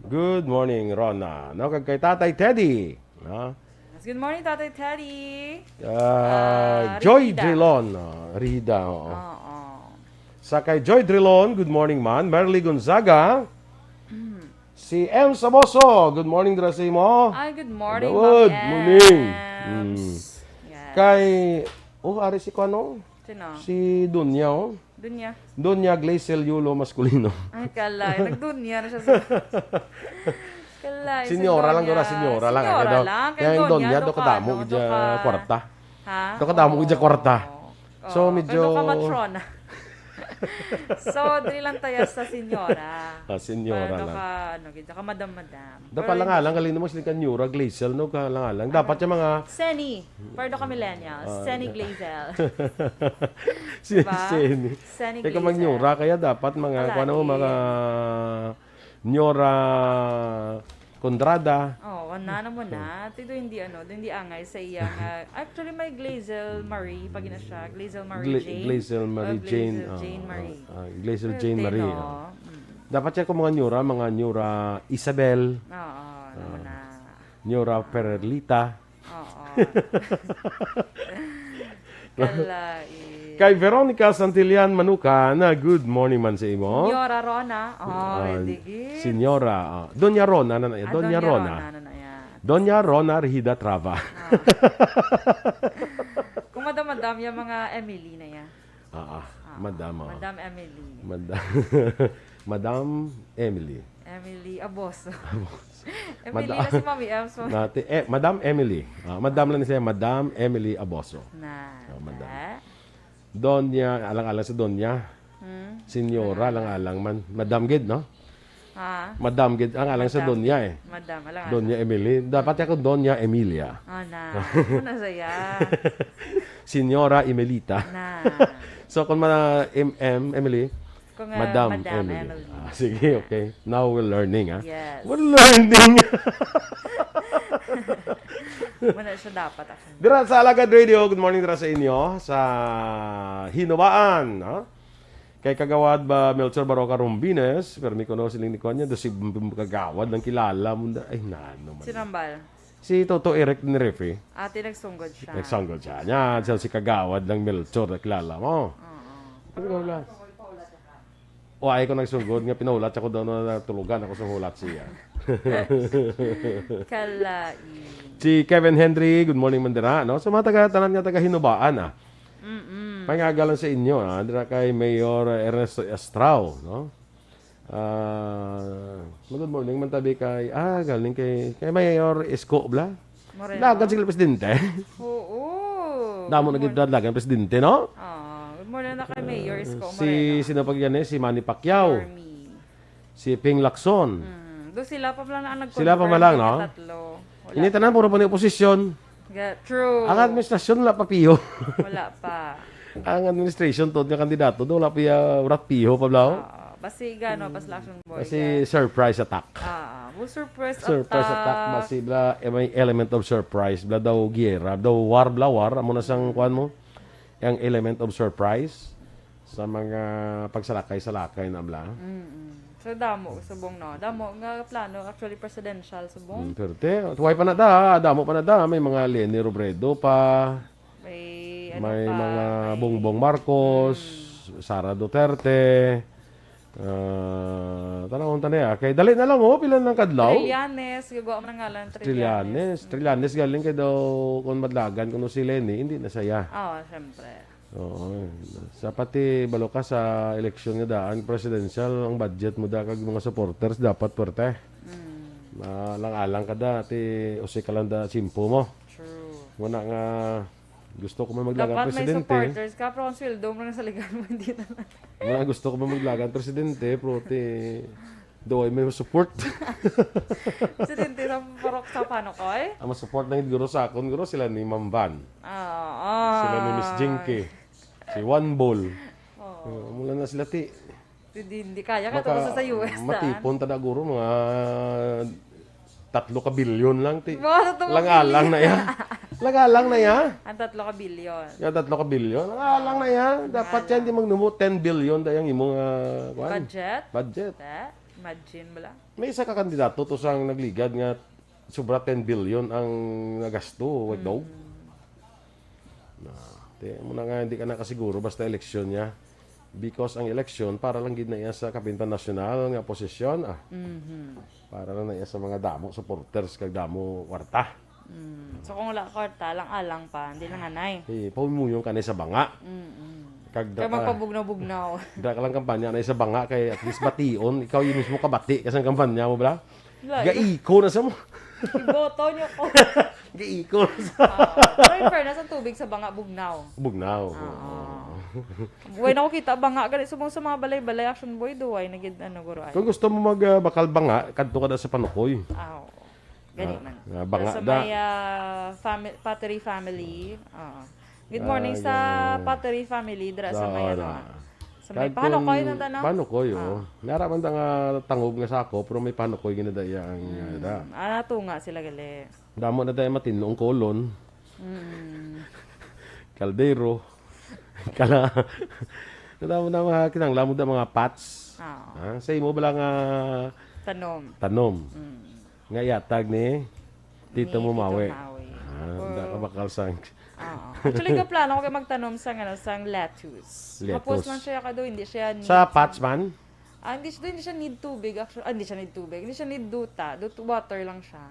Good morning, Rona. No, kag kay Tatay Teddy. No? Yes, good morning, Tatay Teddy. Ah, Ah, Joy Rihida. Drilon. Ah, Rihida, oo. Oo. Sa kay Joy Drilon, good morning man. Merly Gonzaga. Si Ems Aboso, good morning dira sa imo. Ay, good morning, Good Mami morning. Ems. Mm. Yes. Kay, oh, ari si kuno. Sino? Si Dunya, oh. Dunya. Dunya Glacel Yulo Masculino. Ay, kalay. Nagdunya na siya sa... Kalay. Senyora lang, Dora, senyora lang, Senyora ano? lang. Kay Kaya yung Dunya, Dunya, do doka ka, damo ano, gid siya doka- kwarta. Ha? Doka damo gid siya kwarta. Oo. So, Oo, medyo kay doka matrona. So, dili lang taya sa senyora. Ah, senyora Pero lang. Ka, ano, gid, ka madam-madam. Dapat lang lang, galing naman sila kanyura, Glacel, no? Ka lang lang. Dapat yung mga Seni. Pero ka millennials. Ah, Seni yeah. Glacel. si Diba? Seni. Seni Kaya Glacel. Mag-nyura, kaya dapat mga, Kalagi. Kuan mo, mga nyura Kondrada. Oh, wala na mo na. Ti do hindi ano, do hindi angay sa iya nga. Actually, may Glacel Marie, pag ina siya. Glacel Marie Gla- Jane. Glacel Marie Oh, Jane. Glacel Ah, Jane ah, Marie. ah, Glacel Pwerte, Jane Marie. No? Ah. Mm. Dapat siya kung mga nyura, mga nyura Isabel, Oo, ano mo na. nyura Perlita. Oo. Kalai. Kay Veronica Santillan Manuka na good morning man sa imo. Senyora Rona. Oh, Ah, ready gid. Senyora. Ah, Doña Rona na na. Ah, Doña Rona. Na, na, na, yan. Doña Rona Rihida Trava. Kung madam-madam yung mga Emily na yan. Ah, ah, madam. Oh. Madam Emily. Madam. Madam Emily. Emily Aboso. Emily Madam- na si Mami Ems. Nati, eh, Madam Emily. Ah, madam lang siya, Madam Emily Aboso. Na. Oh, madam. Eh? Doña, alang-alang sa Doña. Hmm? Senyora, alang-alang man. Madam gid, no? Ha? Madam gid, ang alang sa Madam. Doña eh. Madam, alang Doña Emily. Dapat ako Doña Emilia. Ah, na. Ano na saya? Senyora Emelita. Na. So, kung mga M M, Emily, Kung, ah, Madam, Madam Emily. Emily. Ah, sige, okay. Now we're learning, ah. Yes. We're learning. Muna siya dapat ako. Dira sa Alagad Radio, good morning dira sa inyo. Sa Hinubaan, ha? Kay Kagawad ba Melchor Baroca Rombines, pero mi kuno siling ni Konya, do si Kagawad ng kilala mo. Ay, nano man. Si Rambal. Si Toto Eric ni Refi. Ate, nagsunggod siya. Nagsanggol siya. Nya, siya si Kagawad ng Melchor, nakilala mo. Oo. Ano ka wala? O, ay ko nagsunggod nga pinahulat ako daw na natulugan ako sa hulat siya. Kalai. Si Kevin Henry, good morning, Mandira, no? Sa mga taga, tanan nga taga Hinubaan, ah. Mm-mm. Pangaga lang sa inyo, ah. Dira kay Mayor Ernesto Estrao, no? Ah, good morning man tabi kay, ah, galing kay, kay Mayor Isko Bla. Moreno. Lagan sila presidente. Oo. Damo na gid lagan presidente, no? Ah, good morning na kay Mayor Isko Si, Moreno. Sino pa yan eh? Si Manny Pacquiao. Jeremy. Si Ping Lacson. Hmm. Do sila pa lang ang nag Sila pa man lang, no? Tatlo. Wala. Ini tanan, puro pa ni oposisyon. Ga- True. Ang administrasyon, wala pa piyo. Wala pa. Ang administration, tod nga kandidato, do, wala pa, wala piyo pa, bla. Ah, basi gano, pas election boy. Kasi surprise attack. Ah, well, surprise, Surprise attack, basi bla, eh, may element of surprise, bla daw giyera, daw war, bla war, amo na sang kuan mo, ang element of surprise sa mga pagsalakay-salakay na bla. Mm-mm. So, damo, subong, no? Damo nga plano, actually, presidential, subong. Mm, pero te, tuway pa na da, damo pa na da, may mga Leni Robredo pa, May, ano may pa, mga may Bongbong Marcos, Sara Duterte, ah, tanawon ta niya. Kay dali na lang, oh, pila nang kadlaw? Trillanes, gagawa mo ng ngalan, Trillanes. Trillanes. Trillanes galing kay daw kung madlagan kuno si Leni, hindi na saya. Oo, syempre. Oo. Sa pati balo ka sa eleksyon nga daan, presidential, ang budget mo da kag mga supporters dapat puwerte. Mm, Alang-alang ka da, ti usay ka lang da simpo mo. True. Muna nga gusto ko man maglagan Dapat may presidente. Supporters ka, pero ang sweldo mo na sa ligan mo, hindi na. Muna gusto ko man maglagan presidente, pero ti doy may support. Presidente sa parok sa Panokoy? Ang masupport na guro sa akon, guro sila ni Ma'am Van. Ah, ah. Sila ni Miss Jinky. Si One Ball. Oo. Uh, mula na sila ti. Hindi, hindi kaya ka Maka- tapos sa U S daan. Matipon ta na guro mga tatlo ka bilyon lang ti. Wow, tatlo ka Lang-alang na bilyon. Yan. Lagalang na ya. Ang tatlo ka bilyon. Yung tatlo ka bilyon. Lagalang na ya. Dapat yan, di magnumo ten bilyon da yung imong, ah, kuwan. Budget? Budget. Te, imagine mo lang. May isa ka kandidato to sang nagligad nga sobra ten bilyon ang nagasto, wag daw. Mm. Na, te, mo na nga, hindi ka nakasiguro, basta eleksyon niya. Because ang eleksyon, para lang gid na iya sa kapin panasyonal nga posisyon, ah. Mhm. Para lang na iya sa mga damo supporters kag damo kwarta. Mm. So, kung wala kwarta, lang alang pa, hindi lang anay. Eh, pamumuyon ka na sa banga. Mm-mm. Kag da Kaya ka, magpabugnaw-bugnaw. Da ka lang kampanya na sa banga kay at least bation. Ikaw yung mismo kabati ka sa kampanya mo, bla? Layo. Gaiko na sa mo. Iboto niyo ko. Gaiko na sa Ah, pero in fairness, ang tubig sa banga, bugnaw. Bugnaw. Oo. Oo. Buhay na ko kita banga, gali subong sa mga balay-balay, action boy, duway, nagid, ano, guro ay. Kung gusto mo mag, ah, bakal banga, kadto ka na sa Panukoy. Ah, oo. Gani Ah, man. ah, banga Sa da. may, ah, fami-, Pottery family. Oo. Good morning Ah, sa yung Pottery family, dira sa Sa may, ano, ora. ah, sa may Kag Panukoy kung na ta, no? Panukoy, Ah. oh. Nara man ta nga tangob nga sako, pero may Panukoy ginadaya ang, ah, Mm. da. Ah, natunga sila gali. Damo na tayo matinong kolon. Mm. Kaldero. Kala. Damo na mga kinanglan mo da mga pots. Oo. Ah, sa imo bala nga Tanom. tanom. Mm. Nga iatag ni Tito Ni Tito Mumawi. Mawi. Ah, Or hindi ka bakal sang Oo. Actually, kaplano ko kay magtanom sang, ano, sang lettuce. Lettuce. Hapos lang siya kado, hindi siya need Sa pots man? Ah, hindi siya, hindi siya need tubig, actually. Ah, hindi siya need tubig. Hindi siya need duta. Dut water lang siya.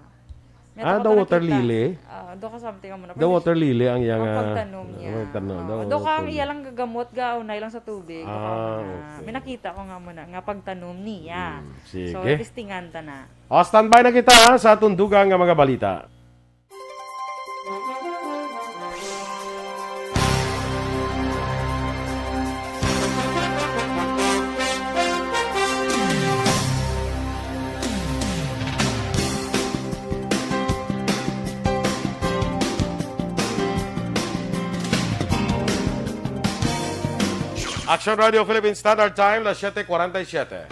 May Ah, tama the to water nakita. lily? Ah, do ka something amo na. The Pwede water siya lily ang iyang, ang ah, pagtanom niya. pagtanom, Oo. the Do ka ang water iya lang gagamot, gaunay lang sa tubig. Do ka Ah, amo na. okay. May nakita ko nga mo na, nga pagtanom niya. Mm, So, sige. testingan ta na. O, standby na kita, ha, sa tundugan nga mga balita. Action Radio Philippine Standard Time, las siete cuarenta y siete.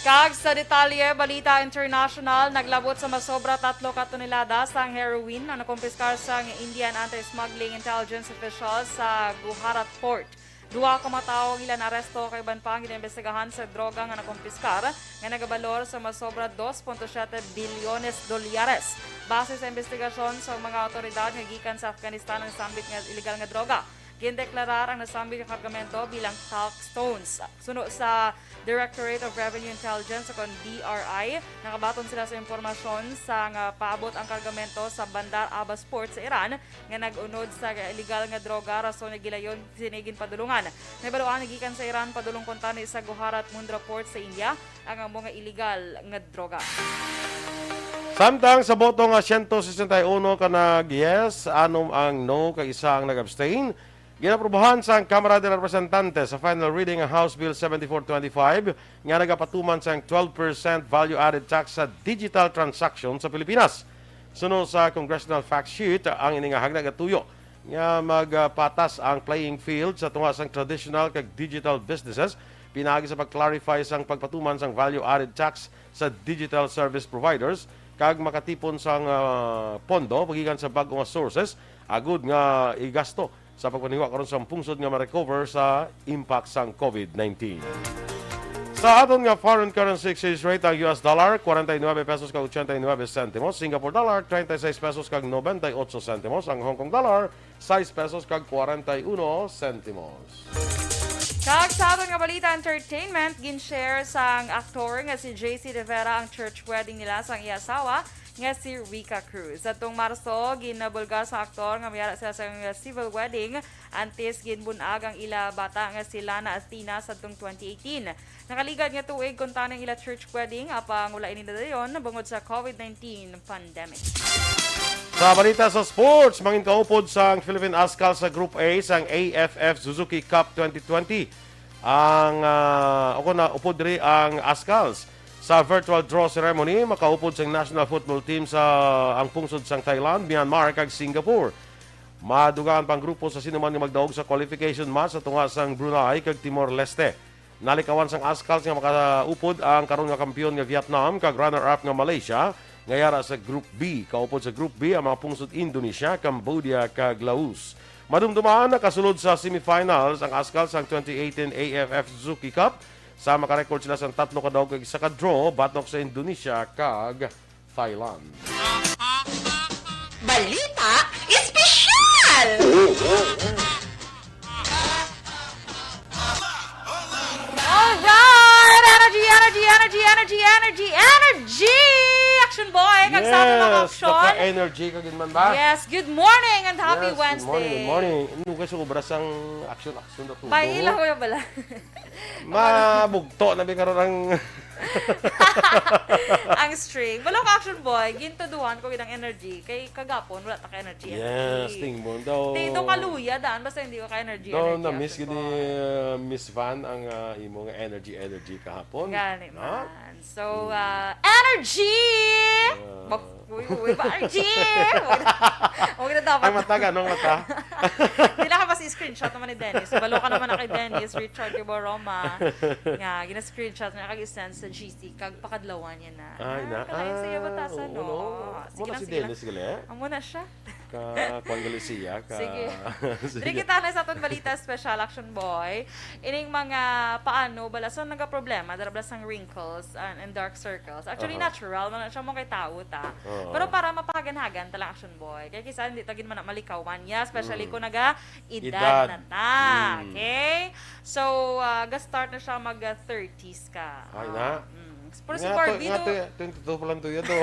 Kag sa detalye, balita international, naglabot sa masobra tatlo ka tonelada sang heroin ang nakumpiskar sang Indian Anti-Smuggling Intelligence Official sa Gujarat Port. Duha ka mga tawo ang ila naaresto kag iban pa ang ginaimbestigahan sa droga nga nakumpiskar nga nagabalor sa masobra dos punto siete bilyones dolyares. Base sa imbestigasyon sa mga awtoridad nga gikan sa Afghanistan ang sambit nga iligal nga droga. Gindeklarar ang nasambit nga kargamento bilang talc stones. Suno sa Directorate of Revenue Intelligence, o kon D R I, nakabaton sila sa impormasyon sa nga paabot ang kargamento sa Bandar Abbas Port sa Iran nga nag-unod sa iligal nga droga, rason nga gilayon sini ginpadulungan. Nahibaluan nga gikan sa Iran padulong kuntani sa Gujarat Mundra Port sa India ang amo nga iligal nga droga. Samtang sa boto nga siyento sesenta y uno ka nag-yes, anom ang no, kag isa ang nag-abstain, ginaprobahan sang Kamara de Representantes sa final reading ang House Bill seventy-four twenty-five nga nagapatuman sang twelve percent value-added tax sa digital transaction sa Pilipinas. Suno sa congressional fact sheet, ang ini nga hagnag gatuyo nga magpatas ang playing field sa tunga sang traditional kag digital businesses, pinaagi sa pag-clarify sang pagpatuman sang value-added tax sa digital service providers kag makatipon sang, ah, pondo magikan sa bag-o nga sources agud nga igasto sa pagpaninguha karon sa pungsod nga ma-recover sa impact sang COVID nineteen. Sa aton nga foreign currency exchange rate, ang U S dollar, kwarenta y nuebe pesos kag ochenta y nuebe sentimos, Singapore dollar, treinta y seis pesos kag nobenta y ocho sentimos, ang Hong Kong dollar, sais pesos kag kwarenta y uno sentimos. Kag sa aton nga balita entertainment, gin-share sang aktor nga si J C De Vera ang church wedding nila sang iya asawa nga si Rica Cruz. Adtong Marso, ginabulgar sa aktor nga mayara sila sa civil wedding, antes ginbun-ag ang ila bata nga si Lana Athena sadtong twenty eighteen. Nakaligad nga tuig kuntani ang ila church wedding, apang wala ini nadayon bangod sa COVID nineteen pandemic. Sa balita sa sports, mangin kaupod sang Philippine Ascal sa Group A sang A F F Suzuki Cup twenty twenty. Ang, ah, o kung naupod diri ang Ascals. Sa virtual draw ceremony, makaupod sang national football team sa ang pungsod sang Thailand, Myanmar, kag Singapore. Madugaan pang grupo sa sinuman nga magdaog sa qualification match sa tunga sang Brunei kag Timor-Leste. Nalikawan sang Ascals nga makaupod ang karon nga kampiyon nga Vietnam kag runner-up nga Malaysia nga yara sa Group B. Kaupod sa Group B ang mga pungsod Indonesia, Cambodia, kag Laos. Madumduman nakasulod sa semifinals ang askal sang twenty eighteen A F F Suzuki Cup sa makarecord sila sang tatlo ka daog kag isa ka draw batok sa Indonesia kag Thailand. Balita Espesyal! Alright! Energy, energy, energy, energy, energy, energy! Action boy! Kag sa aton mga Yes, action. Naka-energy ka gid man ba? Yes, good morning and happy Yes, Wednesday. Good morning, good morning. Ano kay sobra sang action, action na tubo? Bay, ilaw ko yung bala. Mabugto na bi karon ang Ang string. Wala ka action boy, gintuduhan ko gid ang energy. Kay kagapon, wala ta ka energy. Yes, tingbon daw. Tito kaluya, daan, basta hindi ko ka energy. Daw energy, na-miss action gid ni boy. uh, Miss Van ang uh, imo nga energy energy kahapon. Gani Ha? man. So, uh, energy! Yeah. Bab- Uy, uy, ba? Energy! Huwag na, huwag na dapat. Ang mata, ganong mata? Hindi na ka basta screenshot naman ni Dennis. Balo ka naman na kay Dennis, Richard Kiboroma. Nga, gina-screenshot na kag i-send sa G C, kag pakadlawan niya na. Ay, na. Kalain sa iya batasan, Oo, no? no? Sige Muna lang, si sige lang. Dennis gali. Amo na siya. Ka, kwan gali siya, ka... Sige. Sige. Diri kita na sa aton balita special, Action Boy. Ining mga paano bala, so nagaproblema, dara bala sang wrinkles and, and dark circles. Actually, Aha. natural man na siya mo kay tao ta. Oo. Pero para mapahagan-hagan ta lang, Action Boy. Kay kisa hindi ta gid man na malikawan niya, especially Mm. kung naga-edad Edad. na ta. Mm. Okay? So, ah, ga-start na siya mag ah, thirties ka. Ay, Ah, na? mm. Pero si Nga to, Barbie nga do, to, twenty-two pa lang to yun, to.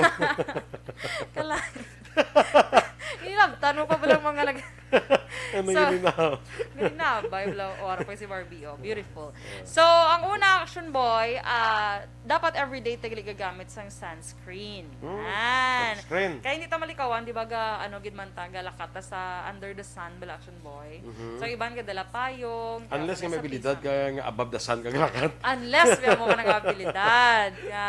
kala. Inilabtan mo pa ba lang mga nag... Ano So, yun na? Galing na, bay, bla, ora pa si Barbie, oh. Beautiful. So, ang una, Action Boy, ah, dapat everyday ta gali gagamit sang sunscreen. Hmm, Yan. sunscreen. Kaya hindi ta malikawan, di ba, ga, ano, gid man ta, galakat ta sa under the sun, bala, Action Boy. Mhm. So, iban ka dala payong, Unless tapos nga may sa abilidad pisang. ka nga above the sun ka galakat. Unless may mo ka ng abilidad, nga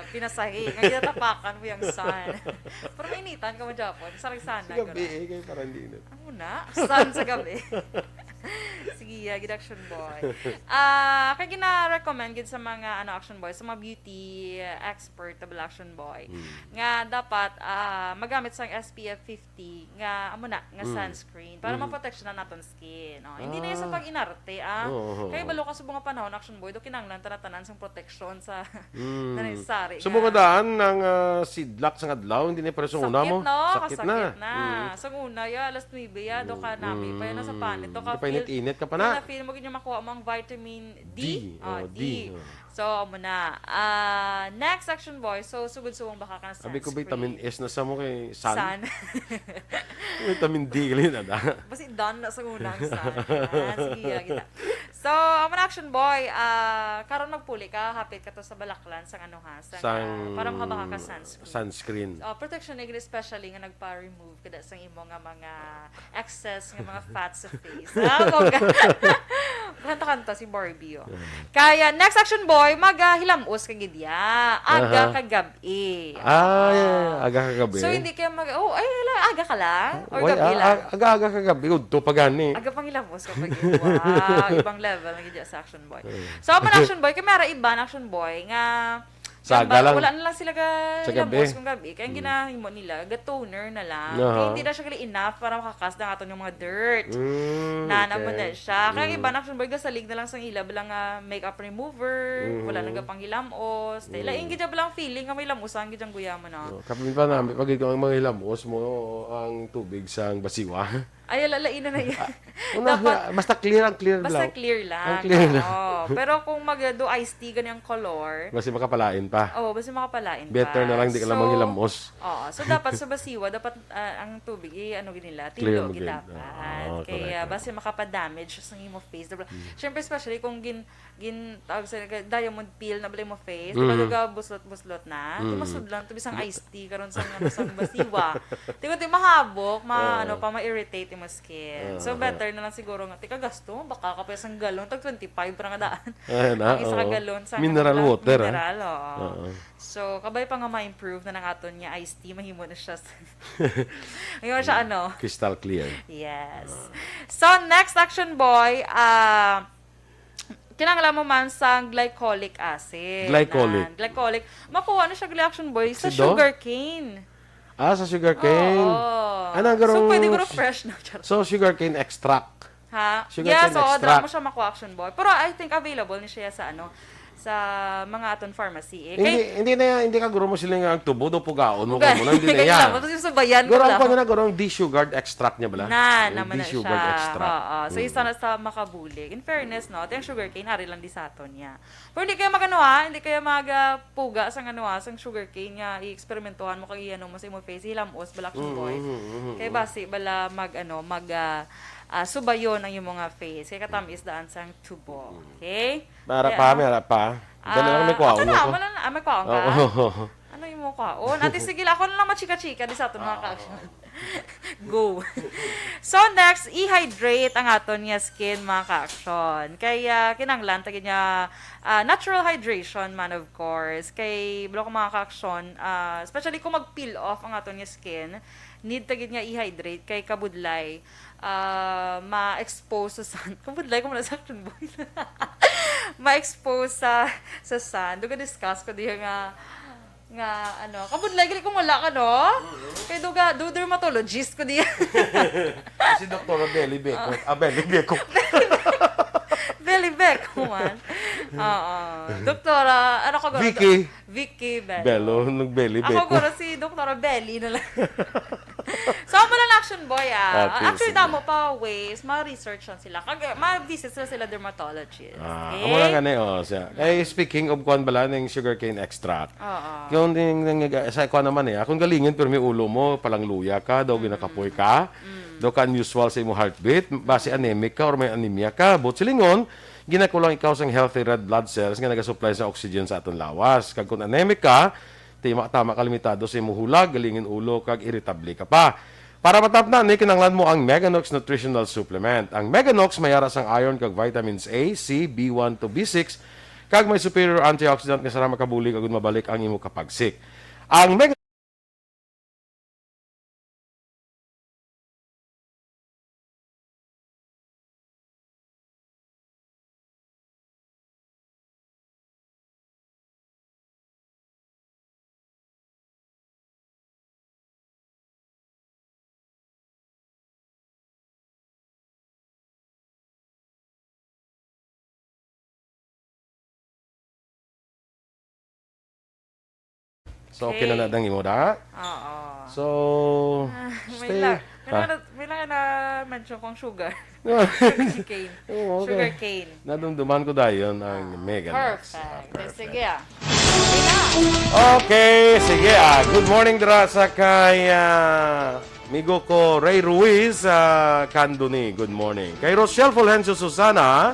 pinasahi, nga ginatapakan mo yung sun. Pero mainitan ka mo, Japon. Sarag sana. Sige, B A kayo para hindi init. Ano na? Sun sa gabi. Sige, yeah, gid Action Boy. Ah, kay gina-recommend gid sa mga ano Action Boy, sa mga beauty expert, tabla Action Boy, Hmm. nga dapat ah, magamit sang S P F fifty nga amo na nga Hmm. sunscreen para Hmm. maproteksyonan naton skin. Oh, hindi na yun sa Ah. pag-inarte ah. Oo, oo, Kay oo. balo ka sa mga panahon Action Boy, do kinahanglan tanan-tanan sang proteksyon sa Mm. nanisari So, mga daan ng ah, sidlak sa adlaw, hindi na pareho sa una mo. No? Sakit na. Kasakit na. Mm. Sa una, ya, alas nuebe, ya, do ka nami. Pa yun sa panit, do ka Hindi pa init-init ka pa na. Feel mo gid yung makuha mo ang vitamin D. D. Ah, Oh, D. D. Oh. So, amo na. Ah, next Action Boy. So, sugod-subong baka ka na Sabi ko, sunscreen. Vitamin S na sa mo kay sun. Sun. Vitamin D, gali na da. Basi done na sa una ang sun. Ah, sige, ya, kita. So, amo na Action Boy. Ah, karon magpuli ka, hapit ka to sa balaklan, sang ano ha, sang, Sang ah, para makabaka ka sunscreen. Sunscreen. Oh, protection na gid, especially nga nagpa-remove ka da sang imo nga mga excess nga mga fat sa face. Ah, bongga. Kanta-kanta si Barbie, oh. Kaya, next Action Boy, mag ah, hilamos ka gid ya. Aga Aha. kag gab-i. Ay, aga kag gab-i. So, hindi kaya mag, oh, ay, ala, aga ka lang? Or Why, gab-i ah, lang? ah, aga-aga kag gab-i, udto pa gani. Aga pang hilamos ka pa gid. Wow, ibang level na gid ya sa Action Boy. So, amo na Action Boy, kay may ara iban Action Boy nga Sa aga lang. Wala na lang sila ga Sa gabi. hilamos kung gabi. Kaya ang ginahimo nila, ga-toner na lang. Aha. Kaya hindi na siya gali enough para makakas ng aton yung mga dirt. Mm, Na naman okay. na siya. Kaya Mm. iba na Action Boy, gasalig na lang sang ila bilang nga makeup remover, Mhm. wala nang gapanghilamos. Dahil Mm. lain gid bilang feeling nga may lamusan gid ang guya mo, no? Oh, kapin pa namin, pag ikaw ang mga hilamos mo, ang tubig sang basiwa. Ay, lalain na na yan. Una, Dapat- basta clear ang clear Basta lang. clear lang. Ang clear lang. Oo. Pero kung mag-do iced tea, gani ang color, Basi makapalain pa. oh, basta makapalain Better pa. na lang, di ka lang So, manghilamos. Oo. So, dapat sa basiwa, dapat ah, ang tubig, eh, ano gid nila, Clear tinlo mo gid gid. dapat. Ah, Kaya, correct. basta makapa-damage sa imo face. Diba? Mm. Siyempre, especially kung gin, gin, tawag sa, diamond peel na bala imo face, diba, Mm. gaga buslot-buslot na. Mm. Kung masudlan, to bisang iced tea, karon sa, ano, sa basiwa. Di ko, di mahabok, ma, Ah. ano pa, ma-irritate imo skin. So, Ah. better na lang siguro nga, tika gasto, baka ka pa isang galon, tag twenty-five para nga daan. Ayan, ah, Ang isa ka oo. galon sa Mineral ano, water, ah. Mineral, oo. Oo. So, kabay pa nga ma-improve na ng aton niya iced tea, mahimo na siya. Ngayon siya, ano? Crystal clear. Yes. So, next Action Boy, ah, Kinahanglan mo man sang glycolic acid. Glycolic. Nan, glycolic. Makuha na siya, Action Boy, sa Sido? sugarcane. Ah, sa sugarcane. Oo. Ano ang So, garong pwede guro fresh na. Charot. So, sugarcane extract. Ha? Sugarcane Yes, oo, extract. dira mo siya makuha, Action Boy. Pero I think available ni siya sa, ano, sa mga aton pharmacy, eh. Hindi, Kay hindi na yan, hindi ka guro mo sila nga ang tubo do pugaon mo, Pugaon. kamo na, hindi na Kaya yan. lang, tapos yung subayan Guro ka ang lang. kanya na, guro ang desugared extract niya bala? Na, Yung naman na desugared siya. extract. Oo. So, isa Mm. na sa makabulig. In fairness, no, ito yung sugarcane, ari lang di sa aton niya. Pero hindi kayo mag-ano, ha? Hindi kayo mag, ah, puga sang ano, ha? Sang sugarcane nga i-eksperimentuhan mo kag iano mo sa imong face. Hilamos bala, Action Boy. Mm, mm, mm, Kay mm. basi bala mag, ano, mag, ah, ah, subayon ang imong mga face. Kay katamis daan sang tubo. Mm. Okay? May ara Kaya pa, ano? may ara pa. Dali lang, may Ah, kwaon ako na, ako. wala na. Ah, may kwaon ka? Oo. Ano yung mukha? Oh, ate, sige lang. Ako na lang machika-chika di sa aton mga Ah. ka-action. Go. So, next, i-hydrate ang aton nga skin, mga ka-action. Kaya, kinahanglan ta gid nga, ah, natural hydration man, of course. Kay, balo ko, mga ka-action, ah, especially kung mag-peel off ang aton nga skin, need ta gid nga i-hydrate kay kabudlay, ah, ma-expose sa sun. Kabudlay ko muna sa action, boy. Ma-expose sa, sa sun. Duga discuss ko diha nga Nga, ano, kabudlay gali kung wala ka, no? Mm-hmm. Kay duga, do dermatologist ko diya. Si Doktora Belly Beko. Ah. Ah, Belly Beko. Belly Beko man. Oo. Doktora, ano ko, Vicky. Vicky Bello. Bello, nag-Belly Ako, Beko. guro, si Doktora Belly na lang. So, amo lang, Action Boy, ah. Ah, okay, Actually, sige. damo pa ways, ma-research lang sila. Kag, ma-visit sila, sila dermatologist. Ah, Okay? amo lang gani, oh, siya. Kay speaking of kuan bala ning sugarcane extract. Oo. Kung ding, ding, sa kuan naman eh, kung galingin pero may ulo mo, palangluya ka, daw Mm. ginakapoy ka, Mm. daw ka unusual sa imong heartbeat, basi anemic ka or may anemia ka. But silingon, ginakulang ikaw sang healthy red blood cells nga nagasupply sa oxygen sa aton lawas. Kag kung anemic ka, Tama, tama ka limitado sa imong hulag, galingin ulo, kag iritable ka pa. Para matapnan ni, kinahanglan mo ang Meganox Nutritional Supplement. Ang Meganox may ara sang iron kag vitamins A, C, B one to B six, kag may superior antioxidant nga sara makabulig agud mabalik ang imo kapagsik. Ang Mega- So, okay na Okay. na ang imo, da? Oo. So, Ah, may stay. la-, may Ha? la-, may la-, na-mention kong sugar. Sugar cane. Oo, okay. Sugar cane. Nadumduman ko dayon ang Ah, Mega Loves. Perfect. Ah, perfect. Sige, ah. Okay na. Okay, sige, ah. Good morning dira sa kay, ah, amigo ko Ray Ruiz, ah, Candoni. Good morning. Kay Rochelle Fulgencio Susana,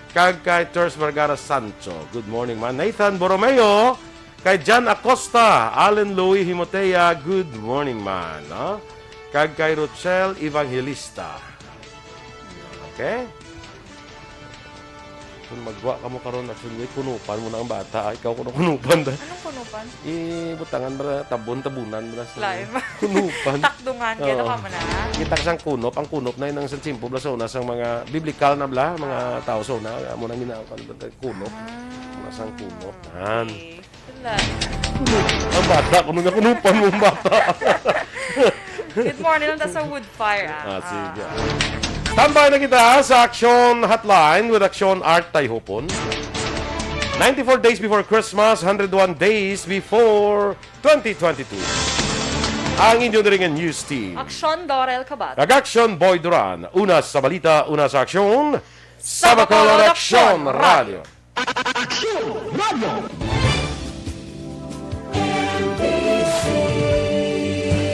kag kay Ters Vergara Sancho. Good morning, man. Nathan Borromeo, kay Jan Acosta, Allen Louis Himotea. Good morning, man. No? Kag kay Rochelle Evangelista. Okay? Kung magwa ka mo karon, actually, kunupan mo na ang bata. Ay, ikaw, kuno-, kunupan da. Anong kunupan? Ibutangan mo na, tabon-tabunan mo na sa Lain ba? kunupan. Takdungan, kaya Oo. ka mo na. Kita sang kunop, ang kunop na yun ang sa tiyempo bala sa una, sang mga biblical na bala, mga Ah. tao sa una, amo nang ginawa, kunop. Ah. Mga sang kunop, yan. Okay. Wala. Ang bata, kuno nga kunupan mo ang bata. Good morning, lang ta sa wood fire, ah. Ah, sige. Ah. Standby na kita sa Action Hotline with Action Art Tayhopon. Ninety-four days before Christmas, hundred one days before twenty twenty-two. Ang inyo na rin nga news team. Action Dorel Kabat. Kag Action Boy Duran. Una sa balita, una sa aksyon. Sa Bacolod, Bacolod Action Action Radio. Radio. Action Radio.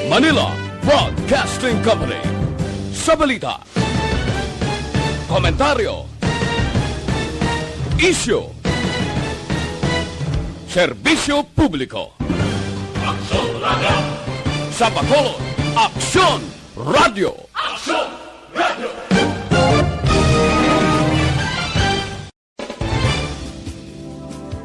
Manila Broadcasting Company. Sa balita, komentaryo, isyu, serbisyo publiko. Action Radio. Sa Bacolod, Action Radio. Action